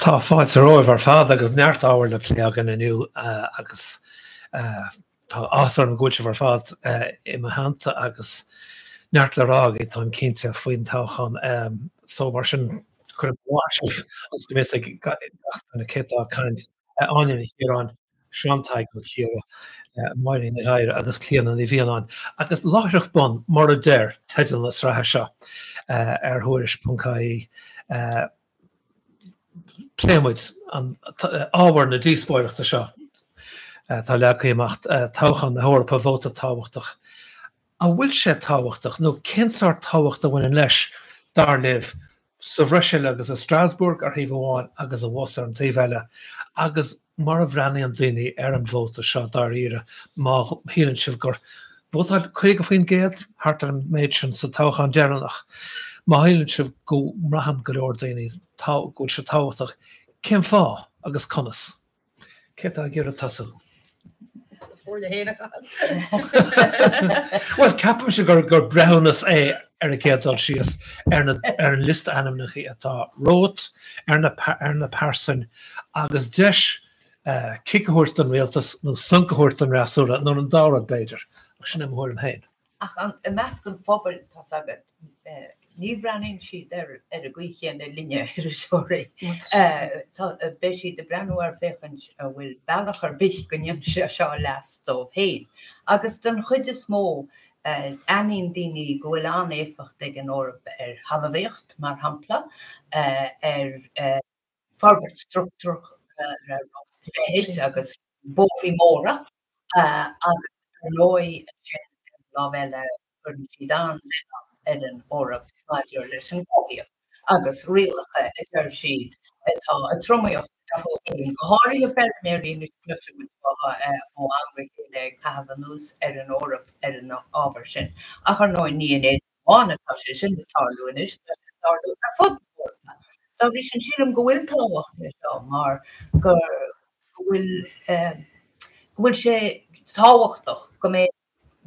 Tá fáilte romhaibh ar fad agus neart ábhair le plé againn inniu agus tá áthas orm go bhfuil sibh ar fad i mo theannta agus neart le rá agaibh, táim cinnte, faoin toghchán. So mar sin, cuirim i láthair sibh ionas go mbeidh a fhios ag gach duine cé atá ag caint. Áine Ní Chiaráin, Seán Tadhg Ó Ciardha, Máire Ní Ghadhra agus Clíona Ní Mhianáin. Agus láithreach bonn, mar a deir teideal na sraithe seo ar Thuairisc.ie, pléann muid an ábhar na díospóireachta seo atá leagtha amach, toghchán na hEorpa, vóta tábhachtach. An bhfuil sé tábhachtach nó cén sórt tábhacht a bhaineann leis, dar libh, sa Bhruiséil agus i Strasbourg ar thaobh amháin agus abhus ar an taobh eile, agus mar a bhreathnaíonn daoine ar an vóta seo dáiríre, má shíleann sibh gur vótáil 50%, thart ar an méid sin, sa toghchán deireanach, má shíleann sibh go mbraitheann go leor daoine go bhfuil sé tábhachtach, cén fáth agus conas? Cé atá ag iarraidh tosú? Bhuel, ceapaimse gur gur breithiúnas é ar an gcéad dul síos ar na ar an liosta ainmneacha atá romhat, ar na ar na pearsain agus deis cic a thabhairt don rialtas nó sonc a thabhairt don fhreasúra nó an dá rud b'fhéidir. Ach sin é mo thuairim féin. Ach i measc an phobail, tá's agat, ní bhreathnaíonn siad air ar an gcaoi chéanna linne, iriseoirí. Beidh siad ag breathnú air féachaint an bhfuil bealach ar bith go ndéanfaidh sé seo leas dóibh féin. Agus den chuid is mó, aithníonn daoine go bhfuil an-éifeacht ag an Eoraip ar thalmhaíocht, mar shampla, ar forbairt struchtúrach ar nós droichid agus bóithrí móra. Agus ar ndóigh, ansin ar an lámh eile, cuireann siad an-mhilleán ar an Eoraip maidir leis an gcomhshaol agus rialacha a deir siad atá ag tromaíocht orthu féin, go háirithe feirmeoirí anois, cloisimid ó am go chéile ag caitheamh anuas ar an Eoraip ar an ábhar sin. Ach ar ndóigh, ní in Éirinn amháin atá sé sin ag tarlú anois, tá sé ag tarlú ar fud na hEorpa. Dá bhrí sin, sílim go bhfuil tábhacht leis seo mar go bhfuil go bhfuil sé tábhachtach go mbeidh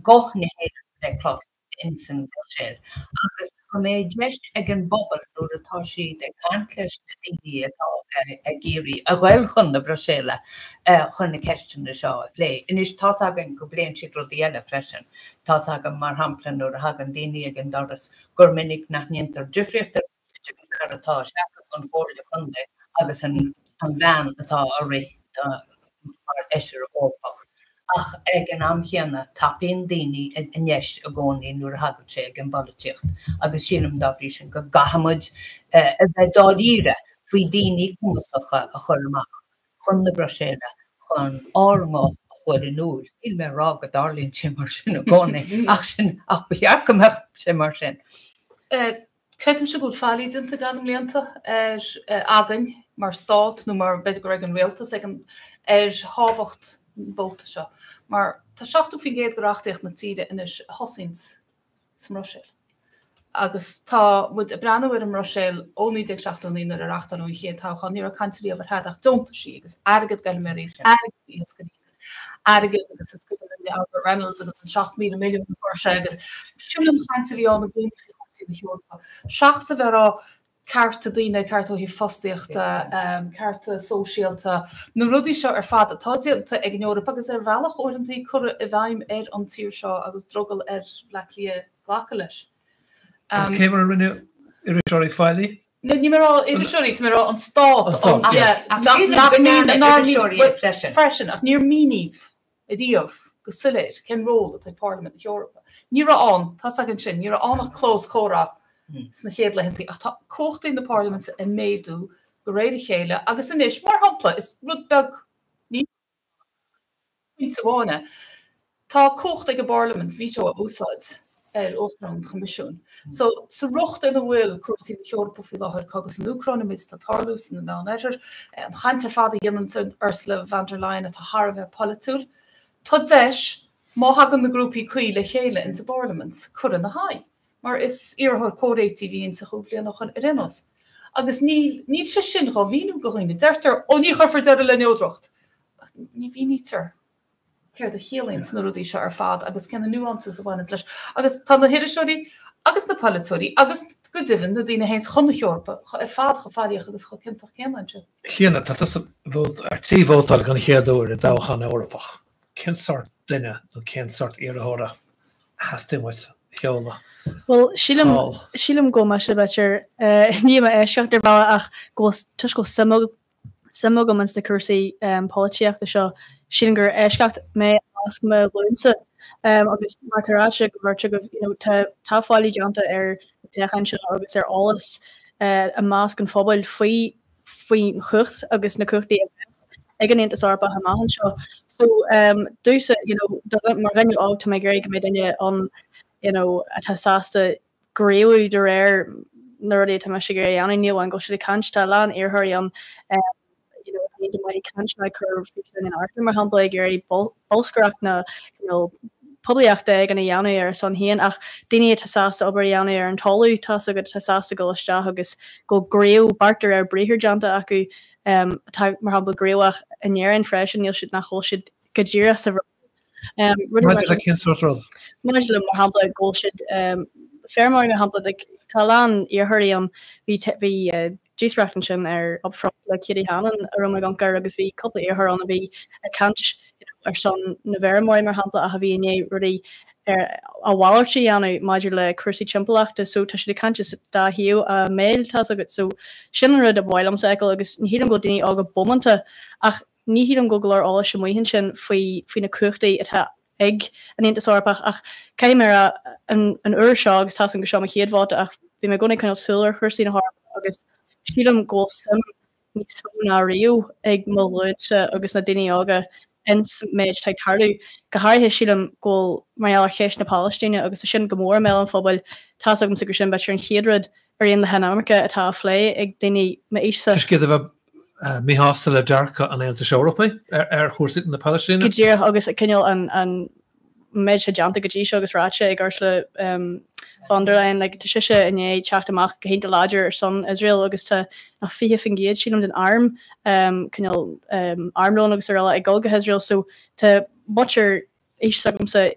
guth na hÉireann le clos ins an Bhruiséil agus go mbeidh deis ag an bpobal nuair atá siad ag caint leis na daoine atá ag iarraidh a ghoil chun na Bruiséile chun na ceisteanna seo a phlé. Anois tá's againn go bpléann siad rudaí eile freisin. Tá's agam, mar shampla, nuair a thagann daoine ag an doras gur minic nach ndéantar difríocht ar bith idir an fear atá ag seasamh don chomhairle contae agus an bhean atá ag rith mar fheisire Eorpach. Ach ag an am chéanna, tapaíonn daoine a ndeis i gcónaí nuair a thagann sé ag an bpolaitíocht agus sílim dá bhrí sin go gcaithfidh muid a bheith dáiríre faoi daoine cumasacha a chur amach chun na Bruiséile chun ár nguth a chur in iúl. Níl mé ag rá go dtarlaíonn sé mar sin i gcónaí ach sin, ach ba cheart go mbeadh sé mar sin. Creidimse go bhfuil faillí déanta i gcaitheamh na mblianta ar againn mar stát nó mar b'fhéidir gur ag an rialtas ag an ar thábhacht an vóta seo mar tá 70% de reachtaíocht na tíre anois a thosaíonns sa mBruiséil. Agus tá muid ag breathnú ar an mBruiséil ó 1979 nuair a reachtáileadh an chéad toghchán, ní raibh caint riamh ar thada ach deontaisí agus airgead d'fheilméaraí agus airgead d'iascairí agus airgead agus is cuimhin linn Albert Reynolds agus an 7,000 milliún a fuair sé agus sin an chaint a bhí ann i gcónaí faoi chúrsaí na hEorpa. Seachas a bheith ag rá cearta daoine, cearta ó thaobh fostaíochta, cearta sóisialta, na rudaí seo ar fad atá déanta ag an Eoraip agus ar bhealach uaireanta curtha i bhfeidhm ar an tír seo agus drogall ar Bhleá Cliath glacadh leis. Agus cé mar a rinne iriseoirí faillí? Níl mé ag rá iriseoirí, tá mé ag rá an stát. An stát, yes. Ach sílim go ndearna iriseoirí é freisin. Freisin, ach níor míníodh riamh go soiléir cén ról atá ag Parlaimint na hEorpa. Ní raibh ann, tá's againn sin, ní raibh ann ach clós comhrá sna chéad laethanta, ach tá cumhachtaí na Parlaiminte ag méadú de réir a chéile agus anois, mar shampla, is rud beag, ní pointe amháin é, tá cumhacht ag an bParlaimint veto a úsáid ar Uachtarán an Choimisiúin. So, sa riocht ina bhfuil cúrsaí na hEorpa faoi láthair, cogadh san Úcráin, an méid atá ag tarlú san Meánoirthear, an chaint ar fad a dhéanann Ursula von der Leyen atá thar a bheith polaitiúil, tá deis, má thagann na grúpaí cuí le chéile insa bParlaimint, cur ina haghaidh. Mar is iarrthóir comhréitigh a bhí inti chúpla bliain ó shin ar aon nós. Agus níl, níl sé sin dhá mhíniú do dhaoine. Deirtear, 'Ó ní chuirfear deireadh le neodracht! Ach ní mhínítear. céard a chiallaíonns na rudaí seo ar fad agus cé na nuances a bhaineanns leis. Agus tá na hiriseoirí agus na polaiteoirí agus go deimhin na daoine a théanns chun na hEorpa ar fad chomh faillíoch agus chomh ciontach céanna ansin. Clíona, tá tusa ar tí vótáil den chéad uair i dtoghchán Eorpach. Cén sórt duine nó cén sórt iarrthóra a theastaíonn uait a sheoladh? Bhuel, sílim, sílim go bhfuil mise b'fhéidir, ní i m'eisceacht ar bhealach ach go bhfuil, toisc go bhfuil suim agam, suim agam ins na cúrsaí polaitíochta seo, sílim gur eisceacht mé i measc mo ghlúinsa. Agus mar atá ráite ag an bheirt agaibh, you know, tá, tá faillí déanta ar na toghcháin seo agus ar eolas i measc an phobail faoi, faoin chumhacht agus na cumhachtaí a bheas ag an Aontas Eorpach amach anseo. So, domhsa, you know, mar dhuine óg tá mé ag iarraidh go mbeidh duine ann, you know, atá sásta gníomhú de réir na rudaí atá mise ag iarraidh a dhéanamh. Ní amháin go bhfuil siad ag caint, tá a lán iarrthóirí ann you know, atá iontach maith ag caint nó ag cur físeáin in airde, mar shampla, ag iarraidh bolscaireacht nó you know, poiblíocht éigin a dhéanamh ar a son féin, ach daoine atá sásta obair a dhéanamh ar an talamh, tá's agat, atá sásta dul isteach agus go bhfuil gníomh, beart de réir briathair déanta acu, atá, mar shampla, gníomhach in Éirinn freisin, níl siad, nach bhfuil siad go díreach sa Maidir le cén sórt rud? Maidir le, mar shampla, go bhfuil siad, feirmeoirí, mar shampla, like, tá a lán iarrthóirí ann, bhí bhí díospóireacht ansin ar Upfront le Katie Hannon a raibh mé ag amharc air agus bhí cúpla iarrthóir ann a bhí ag caint you know, ar son na bhfeirmeoirí, mar shampla, ach a bhí i ndiaidh rudaí ar a mhalairt a dhéanamh maidir le cúrsaí timpeallachta, so tá siad ag caint as dá thaobh a mbéil, tá's agat, so sin an rud a ba mhaith liomsa a fheiceáil agus ní shílim go bhfuil daoine óga bómánta ach Ní shílim go bhfuil go leor eolais amuigh ansin faoi faoi na cumhachtaí atá ag an Aontas Eorpach ach caithfidh mé a rá an an uair seo agus tá's agam gur seo mo chéad vóta ach bhí mé i gcónaí ag coinneáil súil ar chúrsaí na hEorpa agus sílim go bhfuil suim níos mó ná riamh ag mo ghlúinse agus na daoine óga ins an méid atá ag tarlú. Go háirithe sílim go bhfuil mar gheall ar cheist na Palaistíne agus tá sin go mór i mbéal an phobail, tá's agamsa gur sin b'fhéidir an chéad rud ar aon le hinimirce atá á phlé ag daoine m'aois-sa. Toisc iad a bheith míshásta le dearcadh an Aontais Eorpaigh ar chúrsaí na Palaistíne. Go díreach, agus cineál an méid atá déanta go dtí seo agus ráite ag Ursula von der Leyen, like, tá sise i ndiaidh teacht amach go hiontach láidir ar son Iosrael agus tá nach 20% sílim den arm, cineál armlón agus araile ag dul go hIosrael so tá muintir aois s'agamsa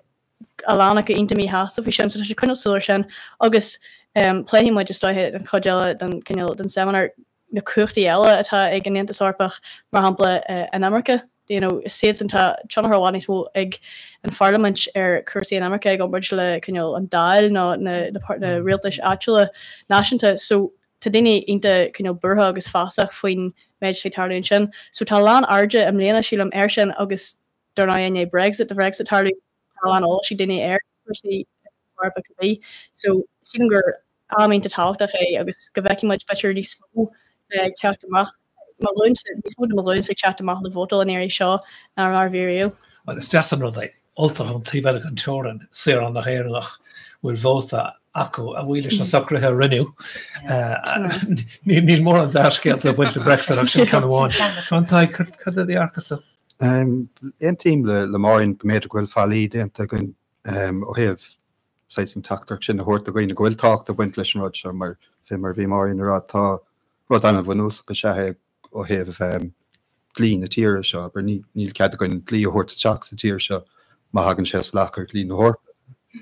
a lán acu iontach míshásta faoi sin so tá siad ag coinneáil súil ar sin agus pléifidh muid is dóiche an chuid eile den cineál den seimineár na cumhachtaí eile atá ag an Aontas Eorpach, mar shampla an imirce. You know, is iadsan tá tionchar i bhfad níos mó ag an pharlaimint ar chúrsaí inimirce i gcomparáid le cineál an Dáil nó na, na, na rialtais áitiúla náisiúnta. So tá daoine iontach cineál buartha agus feasach faoin méid atá ag tarlú ansin. So tá a lán airde i mbliana sílim air sin agus dar ndóigh i ndiaidh Brexit, do Bhrexit tarlú, tá a lán eolais ag daoine ar chúrsaí Eorpa cibé. So sílim gur am iontach tábhachtach é agus go bhfeicfidh muid b'fhéidir níos mó ag teacht amach, mo ghlúinse, níos mó de mo ghlúinse ag teacht amach le vótáil an iarraidh seo ná mar a bhí riamh. Bhuel, is deas an rud é Ultach ón taobh eile den teorainn, saoránach Éireannach a bhfuil vóta acu, a bhuí leis na socruithe a rinneadh. Níl mórán dea-scéalta ag baint le Brexit ach sin ceann amháin. Tadhg, cad é do dhearcadh-sa? Aontaím le Máirín go mb'fhéidir go bhfuil faillí déanta againn ó thaobh saghas an teachtaireacht sin a thabhairt do dhaoine go bhfuil tábhacht ag baint leis an rud seo mar fé mar a bhí Máirín ag rá tá rud an-bhunúsach is ea é ó thaobh dlí na tíre seo, abair níl cead againn dlí a thabhairt isteach sa tír seo má thagann sé salach ar dhlí na hEorpa.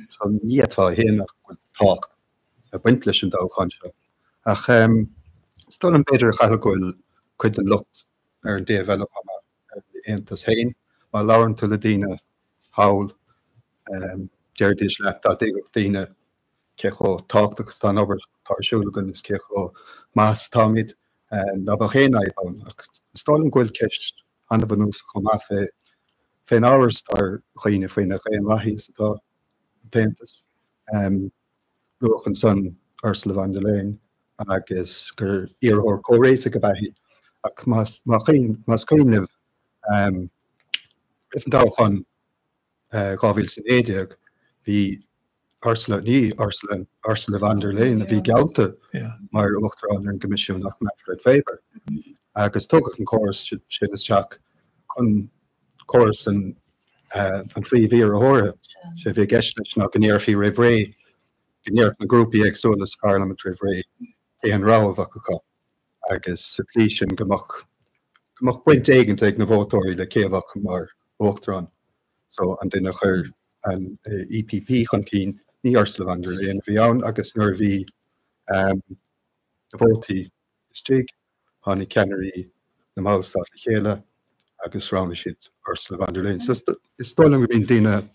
So ní fhéadfá a shéanadh go bhfuil tábhacht ag baint leis an dtoghchán seo. Ach is dóigh liom b'fhéidir a Chathail go bhfuil cuid den locht ar an dtaobh eile chomh maith, ar an Aontas féin. Má labhrann tú le daoine thall, déarfaidís leat dá dtuigfeadh daoine cé chomh tábhachtach is atá an obair atá ar siúl againn is cé chomh maith is atáimid, ná beadh aon fhadhb ann. Ach is dóigh liom go bhfuil ceist an-bhunúsach chomh maith fé fén amhras atá ar dhaoine faoina dhaonlathaí is atá an tAontas. Luadh ansan Ursula von der Leyen agus gur iarrthóir comhréitigh ab ea í. Ach más cuimhin libh, roimh an dtoghchán 2019, bhí Ursula, ní Ursula, Ursula von der Leyen a bhí geallta mar Uachtarán ar an gCoimisiún ach Manfred Weber. Agus tugadh an córas sin isteach chun córas an phríomh-iarrthóra. Sé a bhí i gceist leis ná go ndéarfaí roimh ré, go ndéarfadh na grúpaí éagsúla sa pharlaimint roimh ré cé an rogha a bheadh acu agus sa tslí sin go mbeadh go mbeadh baint éigint ag na vótóirí le cé a bheadh mar uachtarán. So an duine a chuir an EPP chun cinn. Ní Ursula von der Leyen a bhí ann agus nuair a bhí na vótaí istigh, tháinig ceannairí na mballstát le chéile agus roghnaigh siad Ursula von der Leyen. So is dóigh liom go mbíonn daoine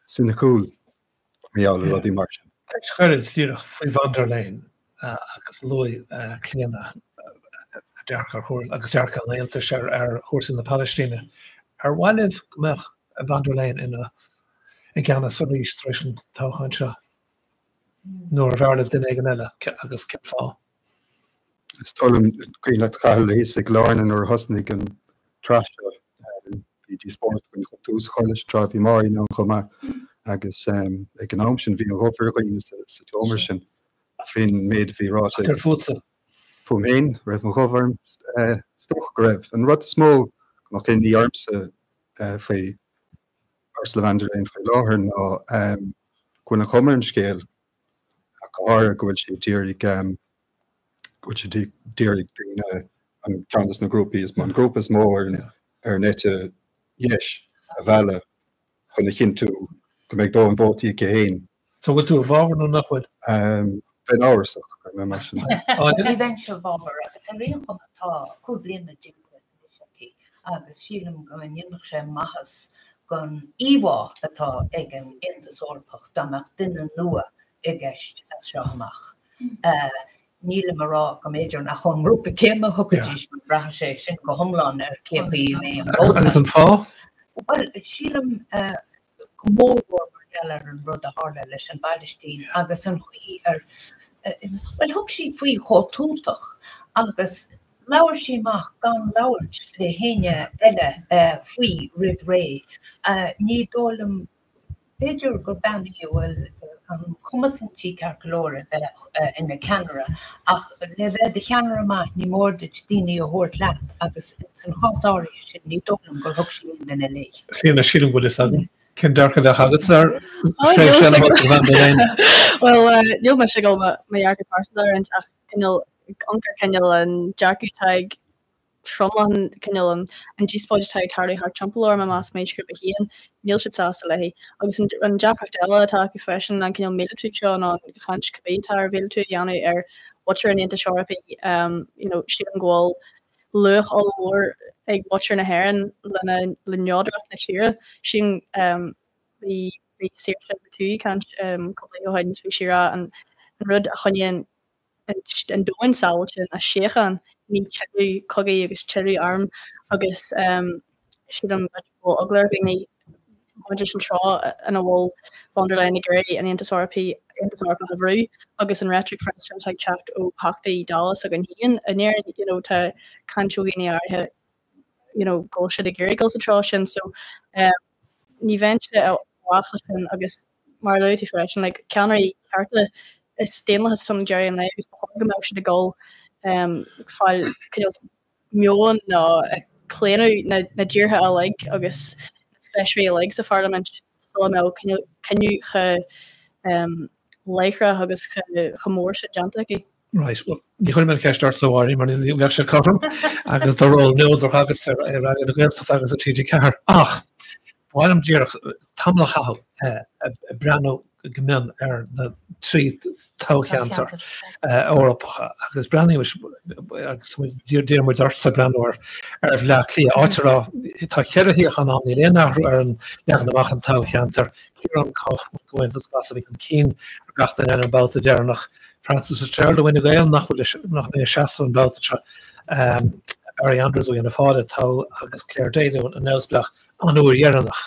soiniciúil mar gheall ar rudaí mar sin. Ceist ghairid díreach faoi von der Leyen agus luaigh Clíona a dearcadh ar chúrsaí agus dearcadh an Aontais ar chúrsaí na Palaistíne. Ar mhaith libh go mbeadh von der Leyen ina i gceannas arís tar éis an toghcháin seo? Nó arbh fhearr libh duine éigin eile agus cén fáth? Is dóigh liom, cuimhin leat a Chathail thíos i gCill Airne nuair a thosnaigh an tsraith seo, bhí díospóireacht againn chun tús a chur leis an tsraith, bhí Máirín ann chomh maith agus ag an am sin bhí an dhubh ar dhaoine sa tseomra sin faoin méid a bhí ráite. Ach ar fútsa? Fúm féin, raibh an dhubh orm? Is dócha go raibh. An rud is mó go mbeadh imní ormsa faoi Ursula von der Leyen faoi láthair ná go bhfuil an chuma ar an scéal, ach go háirithe, go bhfuil sí ag iarraidh go bhfuil sí ag iarraidh daoine, an ceann de na grúpaí is mó, an grúpa is mó ar an ar an eite dheis a mhealladh chun a chinntiú go mbeidh dóthain vótaí aici féin. So bhfuil tú i bhfabhar nó nach bhfuil? Bheinn amhrasach, go mbeidh mar sin. Ní bheinnse i bhfabhar agus ar aon chuma tá 5 bliana déanta anois aici agus sílim go ndéanfadh sé maitheas don íomhá atá ag an Aontas Eorpach dá mbeadh duine nua i gceist as seo amach. Nílim a rá go mb'fhéidir nach ón ngrúpa céanna a thiocfaidís mar braithfidh sé sin go hiomlán ar cé chaoi a mbeidh an vóta. Agus an fáth? Bhuel, sílim go mórmhór mar gheall ar an rud a tharla leis an bPailistín agus an chaoi ar, bhuel, thug sí faoi chomh tútach agus labhair sí amach gan labhairt le héinne eile faoi roimh ré. Ní dóigh liom B'fhéidir gur bean í a bhfuil an cumas inti ceart go leor a bheith ina ceannaire, ach le bheith i do cheannaire maith ní mór duit daoine a thabhairt leat agus san chás áirithe sin ní dóigh liom gur thug sí aon duine léi. Clíona, sílim go bhfuil fhios agam cén dearcadh a bheadh agatsa ar thréimhse eile a thabhairt do Von der Leyen. Bhuel, níl mise ag dul mo dhearcadh pearsanta a roinnt ach cineál, amharc ar cineál an dearcadh atá ag tromlach an cineál an díospóid atá ag tarlú thart timpeall orm i measc m'aoisghrúpa féin, níl siad sásta léi. Agus an deacracht eile atá acu freisin ná an cineál míleatú seo nó an chaint cibé atá ar mhíleatú a dhéanamh ar mhuintir an Aontais Eorpaigh. You know, sílim go bhfuil luach ollmhór ag muintir na hÉireann lena le neodracht na tíre. Sílim bhí bhí Saoirse McHugh ag caint cúpla oíche ó shin agus bhí sí ag rá an rud a choinníonn an domhan sábháilte ná síocháin, ní tuilleadh cogaí agus tuilleadh arm agus sílim go bhfuil eagla ar dhaoine maidir leis an treo ina bhfuil von der Leyen ag iarraidh an Aontas Eorpaí Aontas Eorpach a bhrú agus an reitric freisin atá ag teacht ó Theachtaí Dála s'againn féin in Éirinn, you know, tá caint ó dhaoine áirithe you know, go bhfuil siad ag iarraidh dul sa treo sin so ní bheinnse i bhfách leis sin agus mar a luaigh tú freisin, like, ceannairí cearta is daonlathas atá ann ag deireadh an lae agus ba chóir go mbeadh siad ag dul ag fáil cineál meon nó ag claonadh na, na dtíortha uilig agus na feisirí uilig sa pharlaimint sula mbeadh cineál cinneadh chomh láithreach agus chomh mór sin déanta aici. Right, well, ní chuirfidh mé an cheist ortsa a Mháirín mar ní bheadh sé cothrom agus do ról neodrach agatsa ar Raidió na Gaeltachta agus ar TG4. Ach ba mhaith liom díreach tamall a chaitheamh ag breathnú go mion ar na 3 toghcheantar Eorpacha agus breathnaímis agus d'iarr muid ortsa breathnú ar ar Bhleá Cliath, áit a raibh tá cheithre shuíochán ann, níl aon athrú ar an leagan amach an toghcheantar. Ciarán Coffman ó Chomhaontas Glas a bhí chun cinn ar gach duine eile an babhta deireanach. Frances Fitzgerald ó Fhine Gael, nach bhfuil nach mbeidh ag seasamh an babhta seo, Barry Andrews ó Fhianna Fáil a toghadh agus Clare Daly ón neamhspleách an uair dheireanach.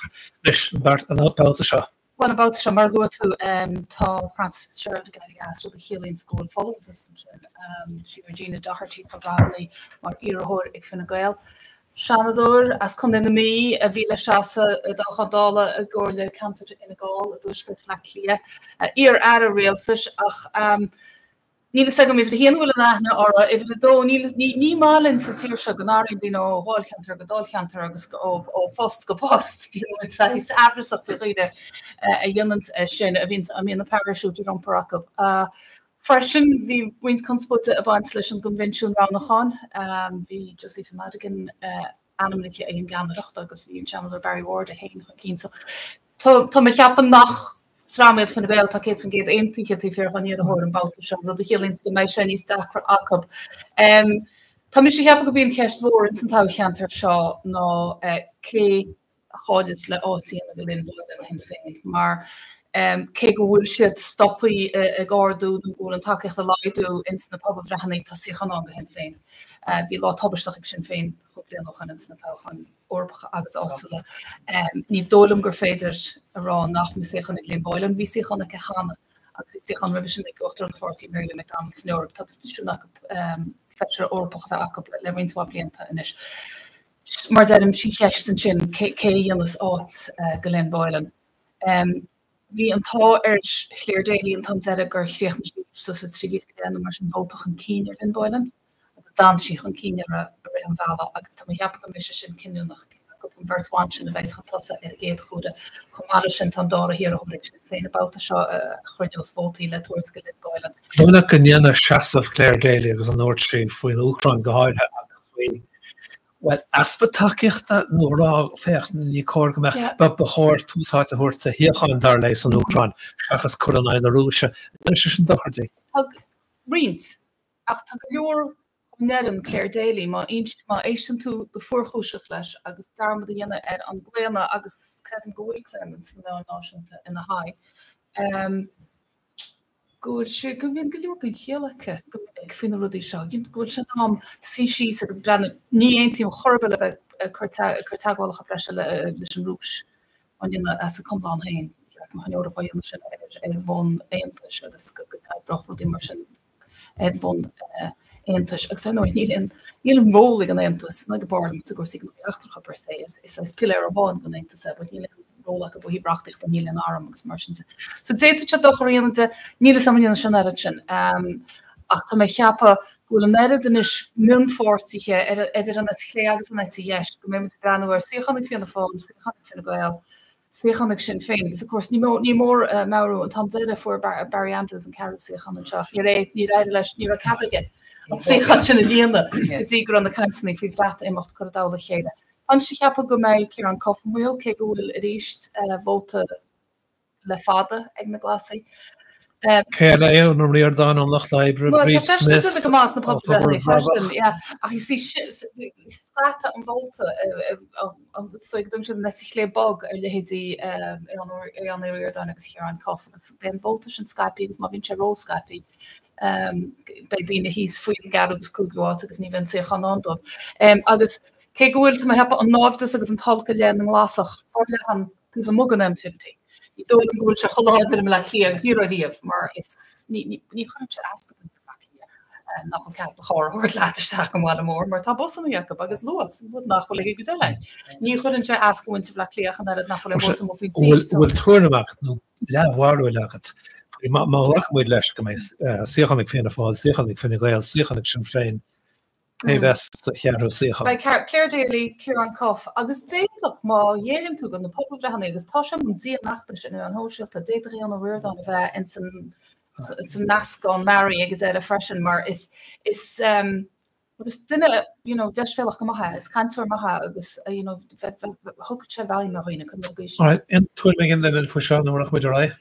Anois, an babhta seo. Bhuel, an babhta seo, mar a luaigh tú, tá Frances Fitzgerald ag éirí as, rud a chiallaíonns go bhfuil folúntas ansin. Sí Regina Doherty atá roghnaithe mar iarrthóir ag Fine Gael. Seanadóir as Contae na Mí a bhí le seasamh i dtoghchán Dála i gComhairle Ceantair Fhine Gall i dtuaisceart Bhaile Átha Cliath. Iar-aire rialtais ach níl fhios agam uimhir a haon an bhfuil an aithne orthu, uimhir a dó níl ní maith linn sa tír seo go n-athraíonn daoine ó dháilcheantar go dáilcheantar agus ó phost go post. Bíonn muid saghas aimhreasach faoi dhaoine a dhéanann sin, a bhíonn a mbíonn na paraisiúit ar iompar acu. Freisin, bhí roinnt conspóide ag baint leis an gcoinbhinsiún roghnúcháin. Bhí Josephine Madigan ainmnithe ag an gceannaireacht agus bhí an Seanadóir Barry Ward é féin chun cinn. So tá mé ag ceapadh nach Dream iad Fine Gael atá 100% aontaithe taobh thiar dá n-iarrthóir an babhta seo, rud a chiallaíonns go mbeidh sé níos deacra acu. Tá mise ag ceapadh gurb í an cheist mhór ins an toghcheantar seo ná cé a chailleas le áit a dhéanamh do Lynn Boylan Shinn Féin mar cé go bhfuil siad stoptha ag ardú nó go bhfuil an tacaíocht ag laghdú ins na pobalbhreitheanna tá suíochán ann do Shinn Féin. Bhí lá tubaisteach ag Sinn Féin cúpla bliain ó shin ins na toghcháin. Eorpacha agus áitiúla. Ní dóigh liom gur féidir a rá nach mbeidh suíochán ag Lynn Boylan. Bhí suíochán aici cheana agus bhí suíochán roimhe sin ag Uachtarán an pháirtí, Mary Lou McDonald san Eoraip. Tá traidisiún acu feisire Eorpach a bheith acu le roinnt mhaith blianta anois. Mar deirim, sí an cheist ansin cé a dhéanfas áit do Lynn Boylan. Bhí an t-ádh ar Clare Daly an t-am deiridh gur chríochnaigh sí suas le 13,000 go leith nó mar sin vóta chun cinn ar Lynn Boylan agus d'fhan sí chun cinn uirthi i rith an bhealaigh agus tá mé ag ceapadh go mbeidh sé sin cinniúnach cé acu an bheirt bhan sin a bheas chun tosaigh ar an gcéad chomhaireamh. Chomh maith leis sin tá an dara hiarrthóir ag Sinn Féin an babhta seo a chruinneos vótaí le tabhairt do Lynn Boylan. Dóigh leat go ndéanfaidh seasamh Clare Daly agus a ndúirt sí faoin Úcráin go háirithe agus faoi Bhuel, easpa tacaíochta nó a rá, féach, ní cóir go mbeadh, ba chóir tús áite a thabhairt do shíocháin, dar léi, san Úcráin, seachas cur in aghaidh na Rúise. An ndéanfaidh sé sin dochar di? Tá roinnt, ach tá go leor dá ndeireann Clare Daly, má éisteann tú go fuarchúiseach leis agus dearmad a dhéanamh ar an gclaonadh, agus creidim go bhfuil claonadh sna meáin náisiúnta ina haghaidh, go bhfuil sé, go mbíonn go leor den chiall aici go minic faoi na rudaí seo, go bhfuil sé in am suí síos agus breathnú. Ní aontaím chor ar bith le bheith ag cur teagmhálacha breise leis an Rúis á ndéanamh as a conlán féin. Ba cheart go mbeadh an Eoraip á dhéanamh sin ar bhonn aontais agus go n-oibreodh rudaí mar sin ar bhonn aontais. Agus ar ndóigh, níl aon, níl aon ról ag an Aontas ná ag an bParlaimint i gcúrsaí gnóthaí eachtracha per se. Is saghas piléar amháin den Aontas é, but níl aon ról acu ó thaobh reachtaíochta, níl aon arm agus mar sin de. So d'fhéadfadh sé dochar a dhéanamh di, níl a fhios agam an ndéanfaidh sé an oiread sin. Ach tá mé ag ceapadh go bhfuil an oiread anois mionpháirtithe idir an eite chlé agus an eite dheis go mbeidh muid ag breathnú ar suíochán ag Fianna Fáil, suíochán ag Fine Gael, suíochán ag Sinn Féin agus of course ní ní mór meabhrú an t-am deiridh fuair Barry Andrews an ceathrú suíochán anseo. Níor é níor éirigh leis ní raibh cead aige an suíochán sin a líonadh go dtí go raibh na cainteanna faoi Bhreatimeacht curtha i dtoll a chéile. Táimse ag ceapadh go mbeidh Ciarán Cuffe i mbaol cé go bhfuil arís vóta le fada ag na Glasaigh. Cé eile? Aodhán Ó Ríordáin ón Lucht Oibre, Bríd Smith ó Phobal Bhrabach. Ach you see scaipeadh an vóta so go dtugann siad an eite chlé bog ar leithéidí Aodhán Ó Ríordáin agus Ciarán Cuffe agus beidh an vóta sin scaipthe agus má bhíonn sé ró-scaipthe beidh daoine thíos faoin gceathrú agus cúigiú áit agus ní bheidh an suíochán ann dóibh. Agus cé go bhfuil, tá mé ag ceapadh, an naimhdeas agus an t-olc i leith na nGlasach forleathan taobh amuigh den M50. Ní dóigh liom go bhfuil sé chomh láidir i mBleá Cliath agus ní raibh riamh mar is ní chuireann sé as do mhuintir Bhaile Átha Cliath nach bhfuil cead do charr a thabhairt leat isteach an bhaile mór mar tá busanna acu agus Luas, rud nach bhfuil ag an gcuid eile. Ní chuireann sé as do mhuintir Bhaile Átha Cliath ach an oiread nach bhfuil aon bhus amuigh faoin tír. Bhfuil tuairim agat nó leathbharúil agat faoi má ghlacann muid leis go mbeidh suíochán ag Fianna Fáil, suíochán ag Fine Gael, suíochán ag Sinn Féin, Cé bheas sa cheathrú suíochán? Beidh Clare Daly, Ciarán Cuffe agus d'fhéadfadh, má ghéilleann tú do na pobalbhreitheanna, agus tá sé i mbun dianfheachtais ar na meáin shóisialta, d'fhéadfadh Aodhán Ó Ríordáin a bheith ins an meascán mearaí ag an deireadh freisin mar is is is duine you know deisbhéalach go maith é, is cainteoir maith é agus you know thugfadh sé i bhfeidhm ar dhaoine, cuimhin le gaois. All right, aon tuairim ag aon duine faoi seo nó rachaidh muid ar aghaidh?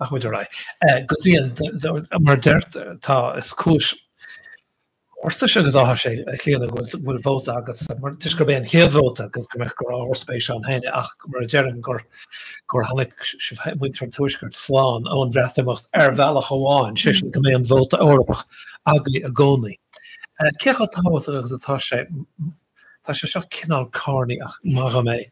Rachaidh muid ar aghaidh. Go dtí an, mar a deir, tá, is cúis mhórtais agus áthais é, a Chlíona, go bhfuil vóta agatsa, mar toisc gurb é an chéad vóta agus go mbeadh go raibh ábhar spéise ann féin, ach mar a deirim, gur gur tháinig sibh, muintir an Tuaiscirt, slán ón Bhreatimeacht ar bhealach amháin, sé sin go mbeidh an vóta Eorpach agaibh i gcónaí. Cé chomh tábhachtach agus atá sé, tá sé seo cineál carnaí ach maith dhom é,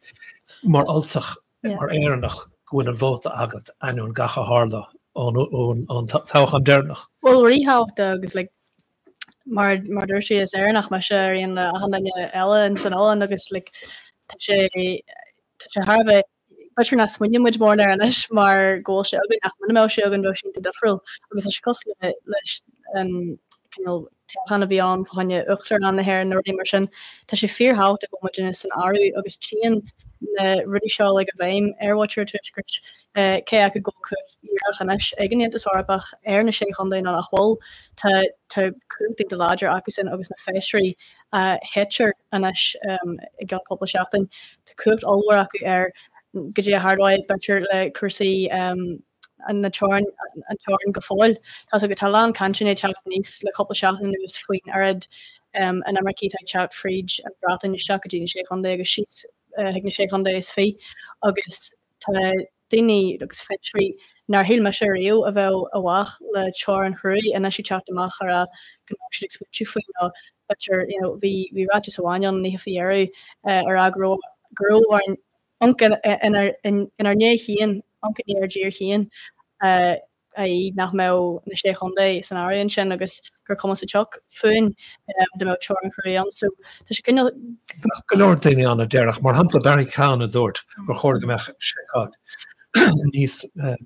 mar Ultach, mar Éireannach go bhfuil an vóta agat ainneoin gach a tharla ón toghchán deireanach. Bhuel, ríthábhachtach agus like mar mar dúirt sí is Éireannach mise ar aon le achan duine eile in san oileán agus like tá sé tá sé thar a bheith b'fhéidir nach smaoiníonn muid mórán air anois mar go bhfuil sé againn ach muna mbeadh sé againn bheadh sé iontach difriúil agus tá sé cosúil le leis an cineál toghchán a bhí ann fá choinne Uachtarán na hÉireann nó rudaí mar sin. Tá sé fíorthábhachtach go bhfuil muidne san áireamh agus téann na rudaí seo uilig i bhfeidhm ar mhuintir an Tuaiscirt, cé acu go bhfuil cumhacht dhíreach anois ag an Aontas Eorpach ar na Sé Chontae nó nach bhfuil, tá tá cumhacht iontach láidir acusan agus na feisirí a thoghtar anois i gceann cúpla seachtain, tá cumhacht ollmhór acu ar. goidé a tharlóidh b'fhéidir le cúrsaí na teorann, an teorainn go fóill. Tá a tá a lán cainteanna ag teacht aníos le cúpla seachtain anuas faoin oiread inimircigh atá ag teacht fríd an Bhreatain isteach go dtí na Sé Chontae agus síos chuig na Sé Chontae is fiche agus tá daoine agus feisirí nár shíl mise riamh a bheadh i bhfách le teorainn chruaidh anois ag teacht amach a rá go raibh siad ag smaointiú faoi nó b'fhéidir you know bhí bhí ráiteas amháin ann an oíche faoi dheireadh a rá go raibh go raibh orainn amharc inár ndiaidh féin, amharc i ndiaidh ár dtír féin í nach mbeadh na Sé Chontae san áireamh ansin agus gur cuma sa tsioc fúinn dá mbeadh teorainn chruaidh ann. So tá sé cineál. Bheadh go leor daoine ann a déarfadh, mar shampla Barry Cowen a dúirt gur chóir go mbeadh seiceáil níos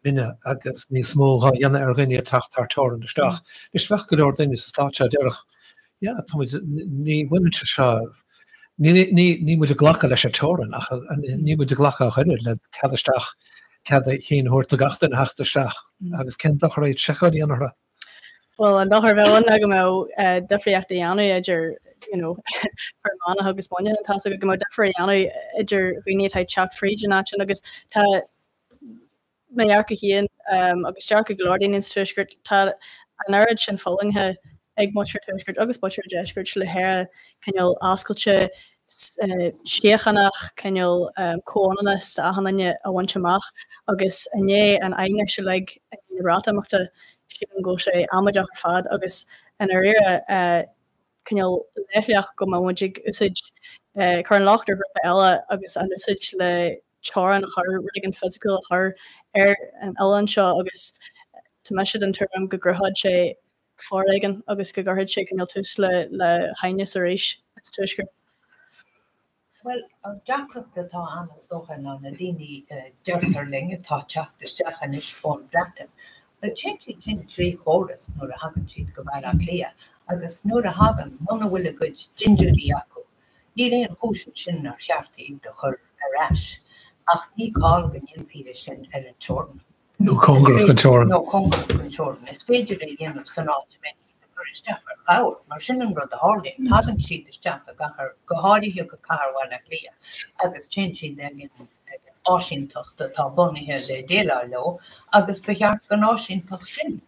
mine agus níos mó dhá dhéanamh ar dhaoine ag teacht thar teorainn isteach. Anois bheadh go leor daoine sa stát seo a déarfadh, yeah, tá muid, ní bhaineann sé seo, ní, ní, níl muid ag glacadh leis an teorainn ach níl muid ag glacadh ach oiread le cead isteach, cead a chinn a thabhairt do gach duine theacht isteach agus cén dochar é seiceáil a dhéanamh orthu? Bhuel, an dochar a bheadh ann ná go mbeadh difríocht a dhéanamh idir, you know, Fear Manach agus Muineachán, tá a fhios agat go mbeadh difear a dhéanamh idir dhaoine atá ag teacht fríd an áit sin agus tá, mo dhearcadh féin agus dearcadh go leor daoine sa Tuaisceart, tá an oiread sin fulaingthe ag muintir an Tuaiscirt agus muintir an Deiscirt le hÉire cineál oscailte, síochánach, cineál comhionannas d'achan duine a bhaint amach agus i ndiaidh an aighnis uilig i ndiaidh na Breatimeachta, sílim go bhfuil sé amaideach ar fad agus i ndáiríre cineál leithleach go mbeadh muid ag úsáid, cur an locht ar ghrúpa eile agus an úsáid le teorainn a chur, rud éigin fisiciúil a chur ar an oileán seo agus tá mise den tuairim go gcruthódh sé foréigean agus go gcuirfeadh sé cineál tús le le haighneas arís sa Tuaisceart. Bhuel, an deacracht atá ann is dócha ná na daoine, deirtear linn, atá ag teacht isteach anois ón Bhreatain, bhuel téann siad sin trí chóras nuair a thagann siad go Baile Átha Cliath agus nuair a thagann, muna bhfuil a gcuid dintiúirí acu, Níl aon chúis ansin nár cheart iad a chur ar ais, ach ní call go ndéanfaí é sin ar an teorainn. Nó cóngarach don teorainn. Nó cóngarach don teorainn. Is féidir é a dhéanamh san áit a mbeidh siad ag cur isteach ar chabhair, mar sin an rud a tharlaíonn. Tagann siad isteach i gcathair, go háirithe go cathair Bhaile Átha Cliath, agus téann siad ag an áisínteacht atá bunaithe le déileáil leo, agus ba cheart don áisínteacht sin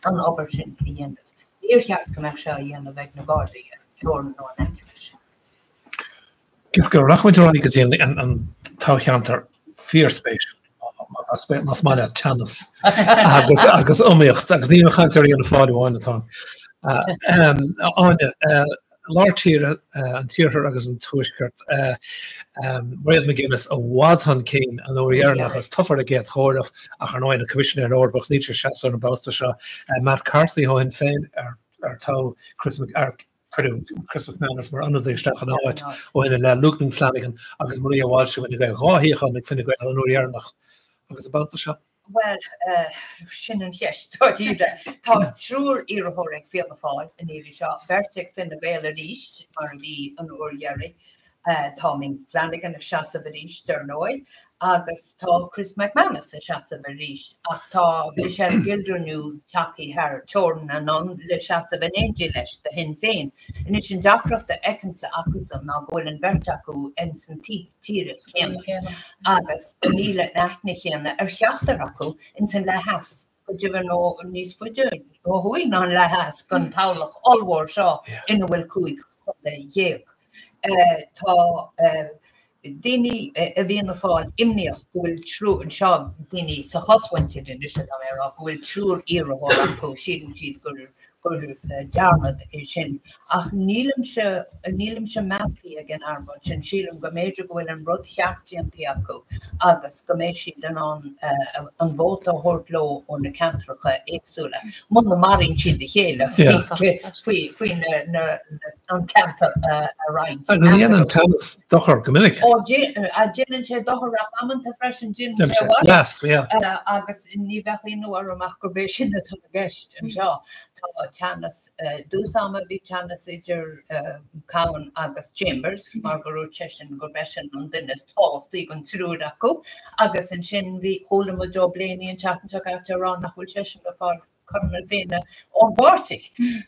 an obair sin a dhéanamh. Níor cheart go mbeadh sé á dhéanamh ag na Gardaí ar an teorainn nó in aice leis. Ceart go leor, rachaidh muid ar aghaidh go dtí an toghcheantar fíorspéisiúil, más maith leat teannas agus agus iomaíocht, agus níl mé ag caint ar Fhianna Fáil amháin atá ann. Áine, lár tíre, an t-iarthar agus an tuaisceart, Mairéad McGuinness i bhfad chun cinn an uair dheireanach agus tofa ar an gcéad chomhaireamh ach ar ndóigh ina Coimisinéir Eorpach níl sé ag seasamh ar an mbabhta seo. Matt Carthy ó Shinn Féin ar toghadh Chris ar cuireadh Chris McManus mar ionadaí isteach ina áit ó shin i leith, Luke Flanagan agus Maria Walsh ó Fhine Gael. 2 shuíochán ag Fine Gael an uair dheireanach agus an babhta seo. Bhuel, sin an cheist, dáiríre. Tá triúr iarrthóir ag Fianna Fáil an iarraidh seo, beirt ag Fine Gael arís, mar a bhí an uair dheiridh. Tá Ming Flanagan ag seasamh arís, dar ndóigh, agus tá Chris McManus ag seasamh arís, ach tá Michelle Gildernew tagtha thar teorainn anonn le seasamh in éindí leis do Shinn Féin. Anois, an deacracht a fheicimse acusan ná go bhfuil an bheirt acu ins an taobh tíre céanna agus níl an aithne chéanna ar cheachtar acu ins an leath theas, go deimhin nó níos faide ó thuaidh ná an leath theas den toghlach ollmhór seo ina bhfuil 15 chontae. Tá daoine i bhFianna Fáil imníoch go bhfuil triúr, anseo daoine sa chosmhuintir anois atá mé a rá, go bhfuil triúr iarrthóir acu, síleann siad gur gur dearmad é sin. Ach nílimse, nílimse mealltaí ag an argóint sin. Sílim go mb'fhéidir go bhfuil an rud cheart déantaí acu agus go mbeidh siad in ann an vóta a thabhairt leo ó na ceantracha éagsúla, muna maraíonn siad a chéile faoi, faoi na, an ceantar a roinnt. Agus ní dhéanann teannas dochar go minic. Ó, déanann sé dochar ach amanta freisin déanann sé maitheas. Leas, Agus ní bheadh ionadh orm ach gurb é sin atá i gceist anseo. Tá teannas, i dtús ama bhí teannas idir Cowen agus Chambers mar gur dhúirt seisean gurb eisean an duine is tábhachtaí den triúr acu agus ansin bhí, chuala muid Joe Blaney an tseachtain seo caite ag rá nach bhfuil seisean ag fáil cothrom na Féinne ón bpáirtí.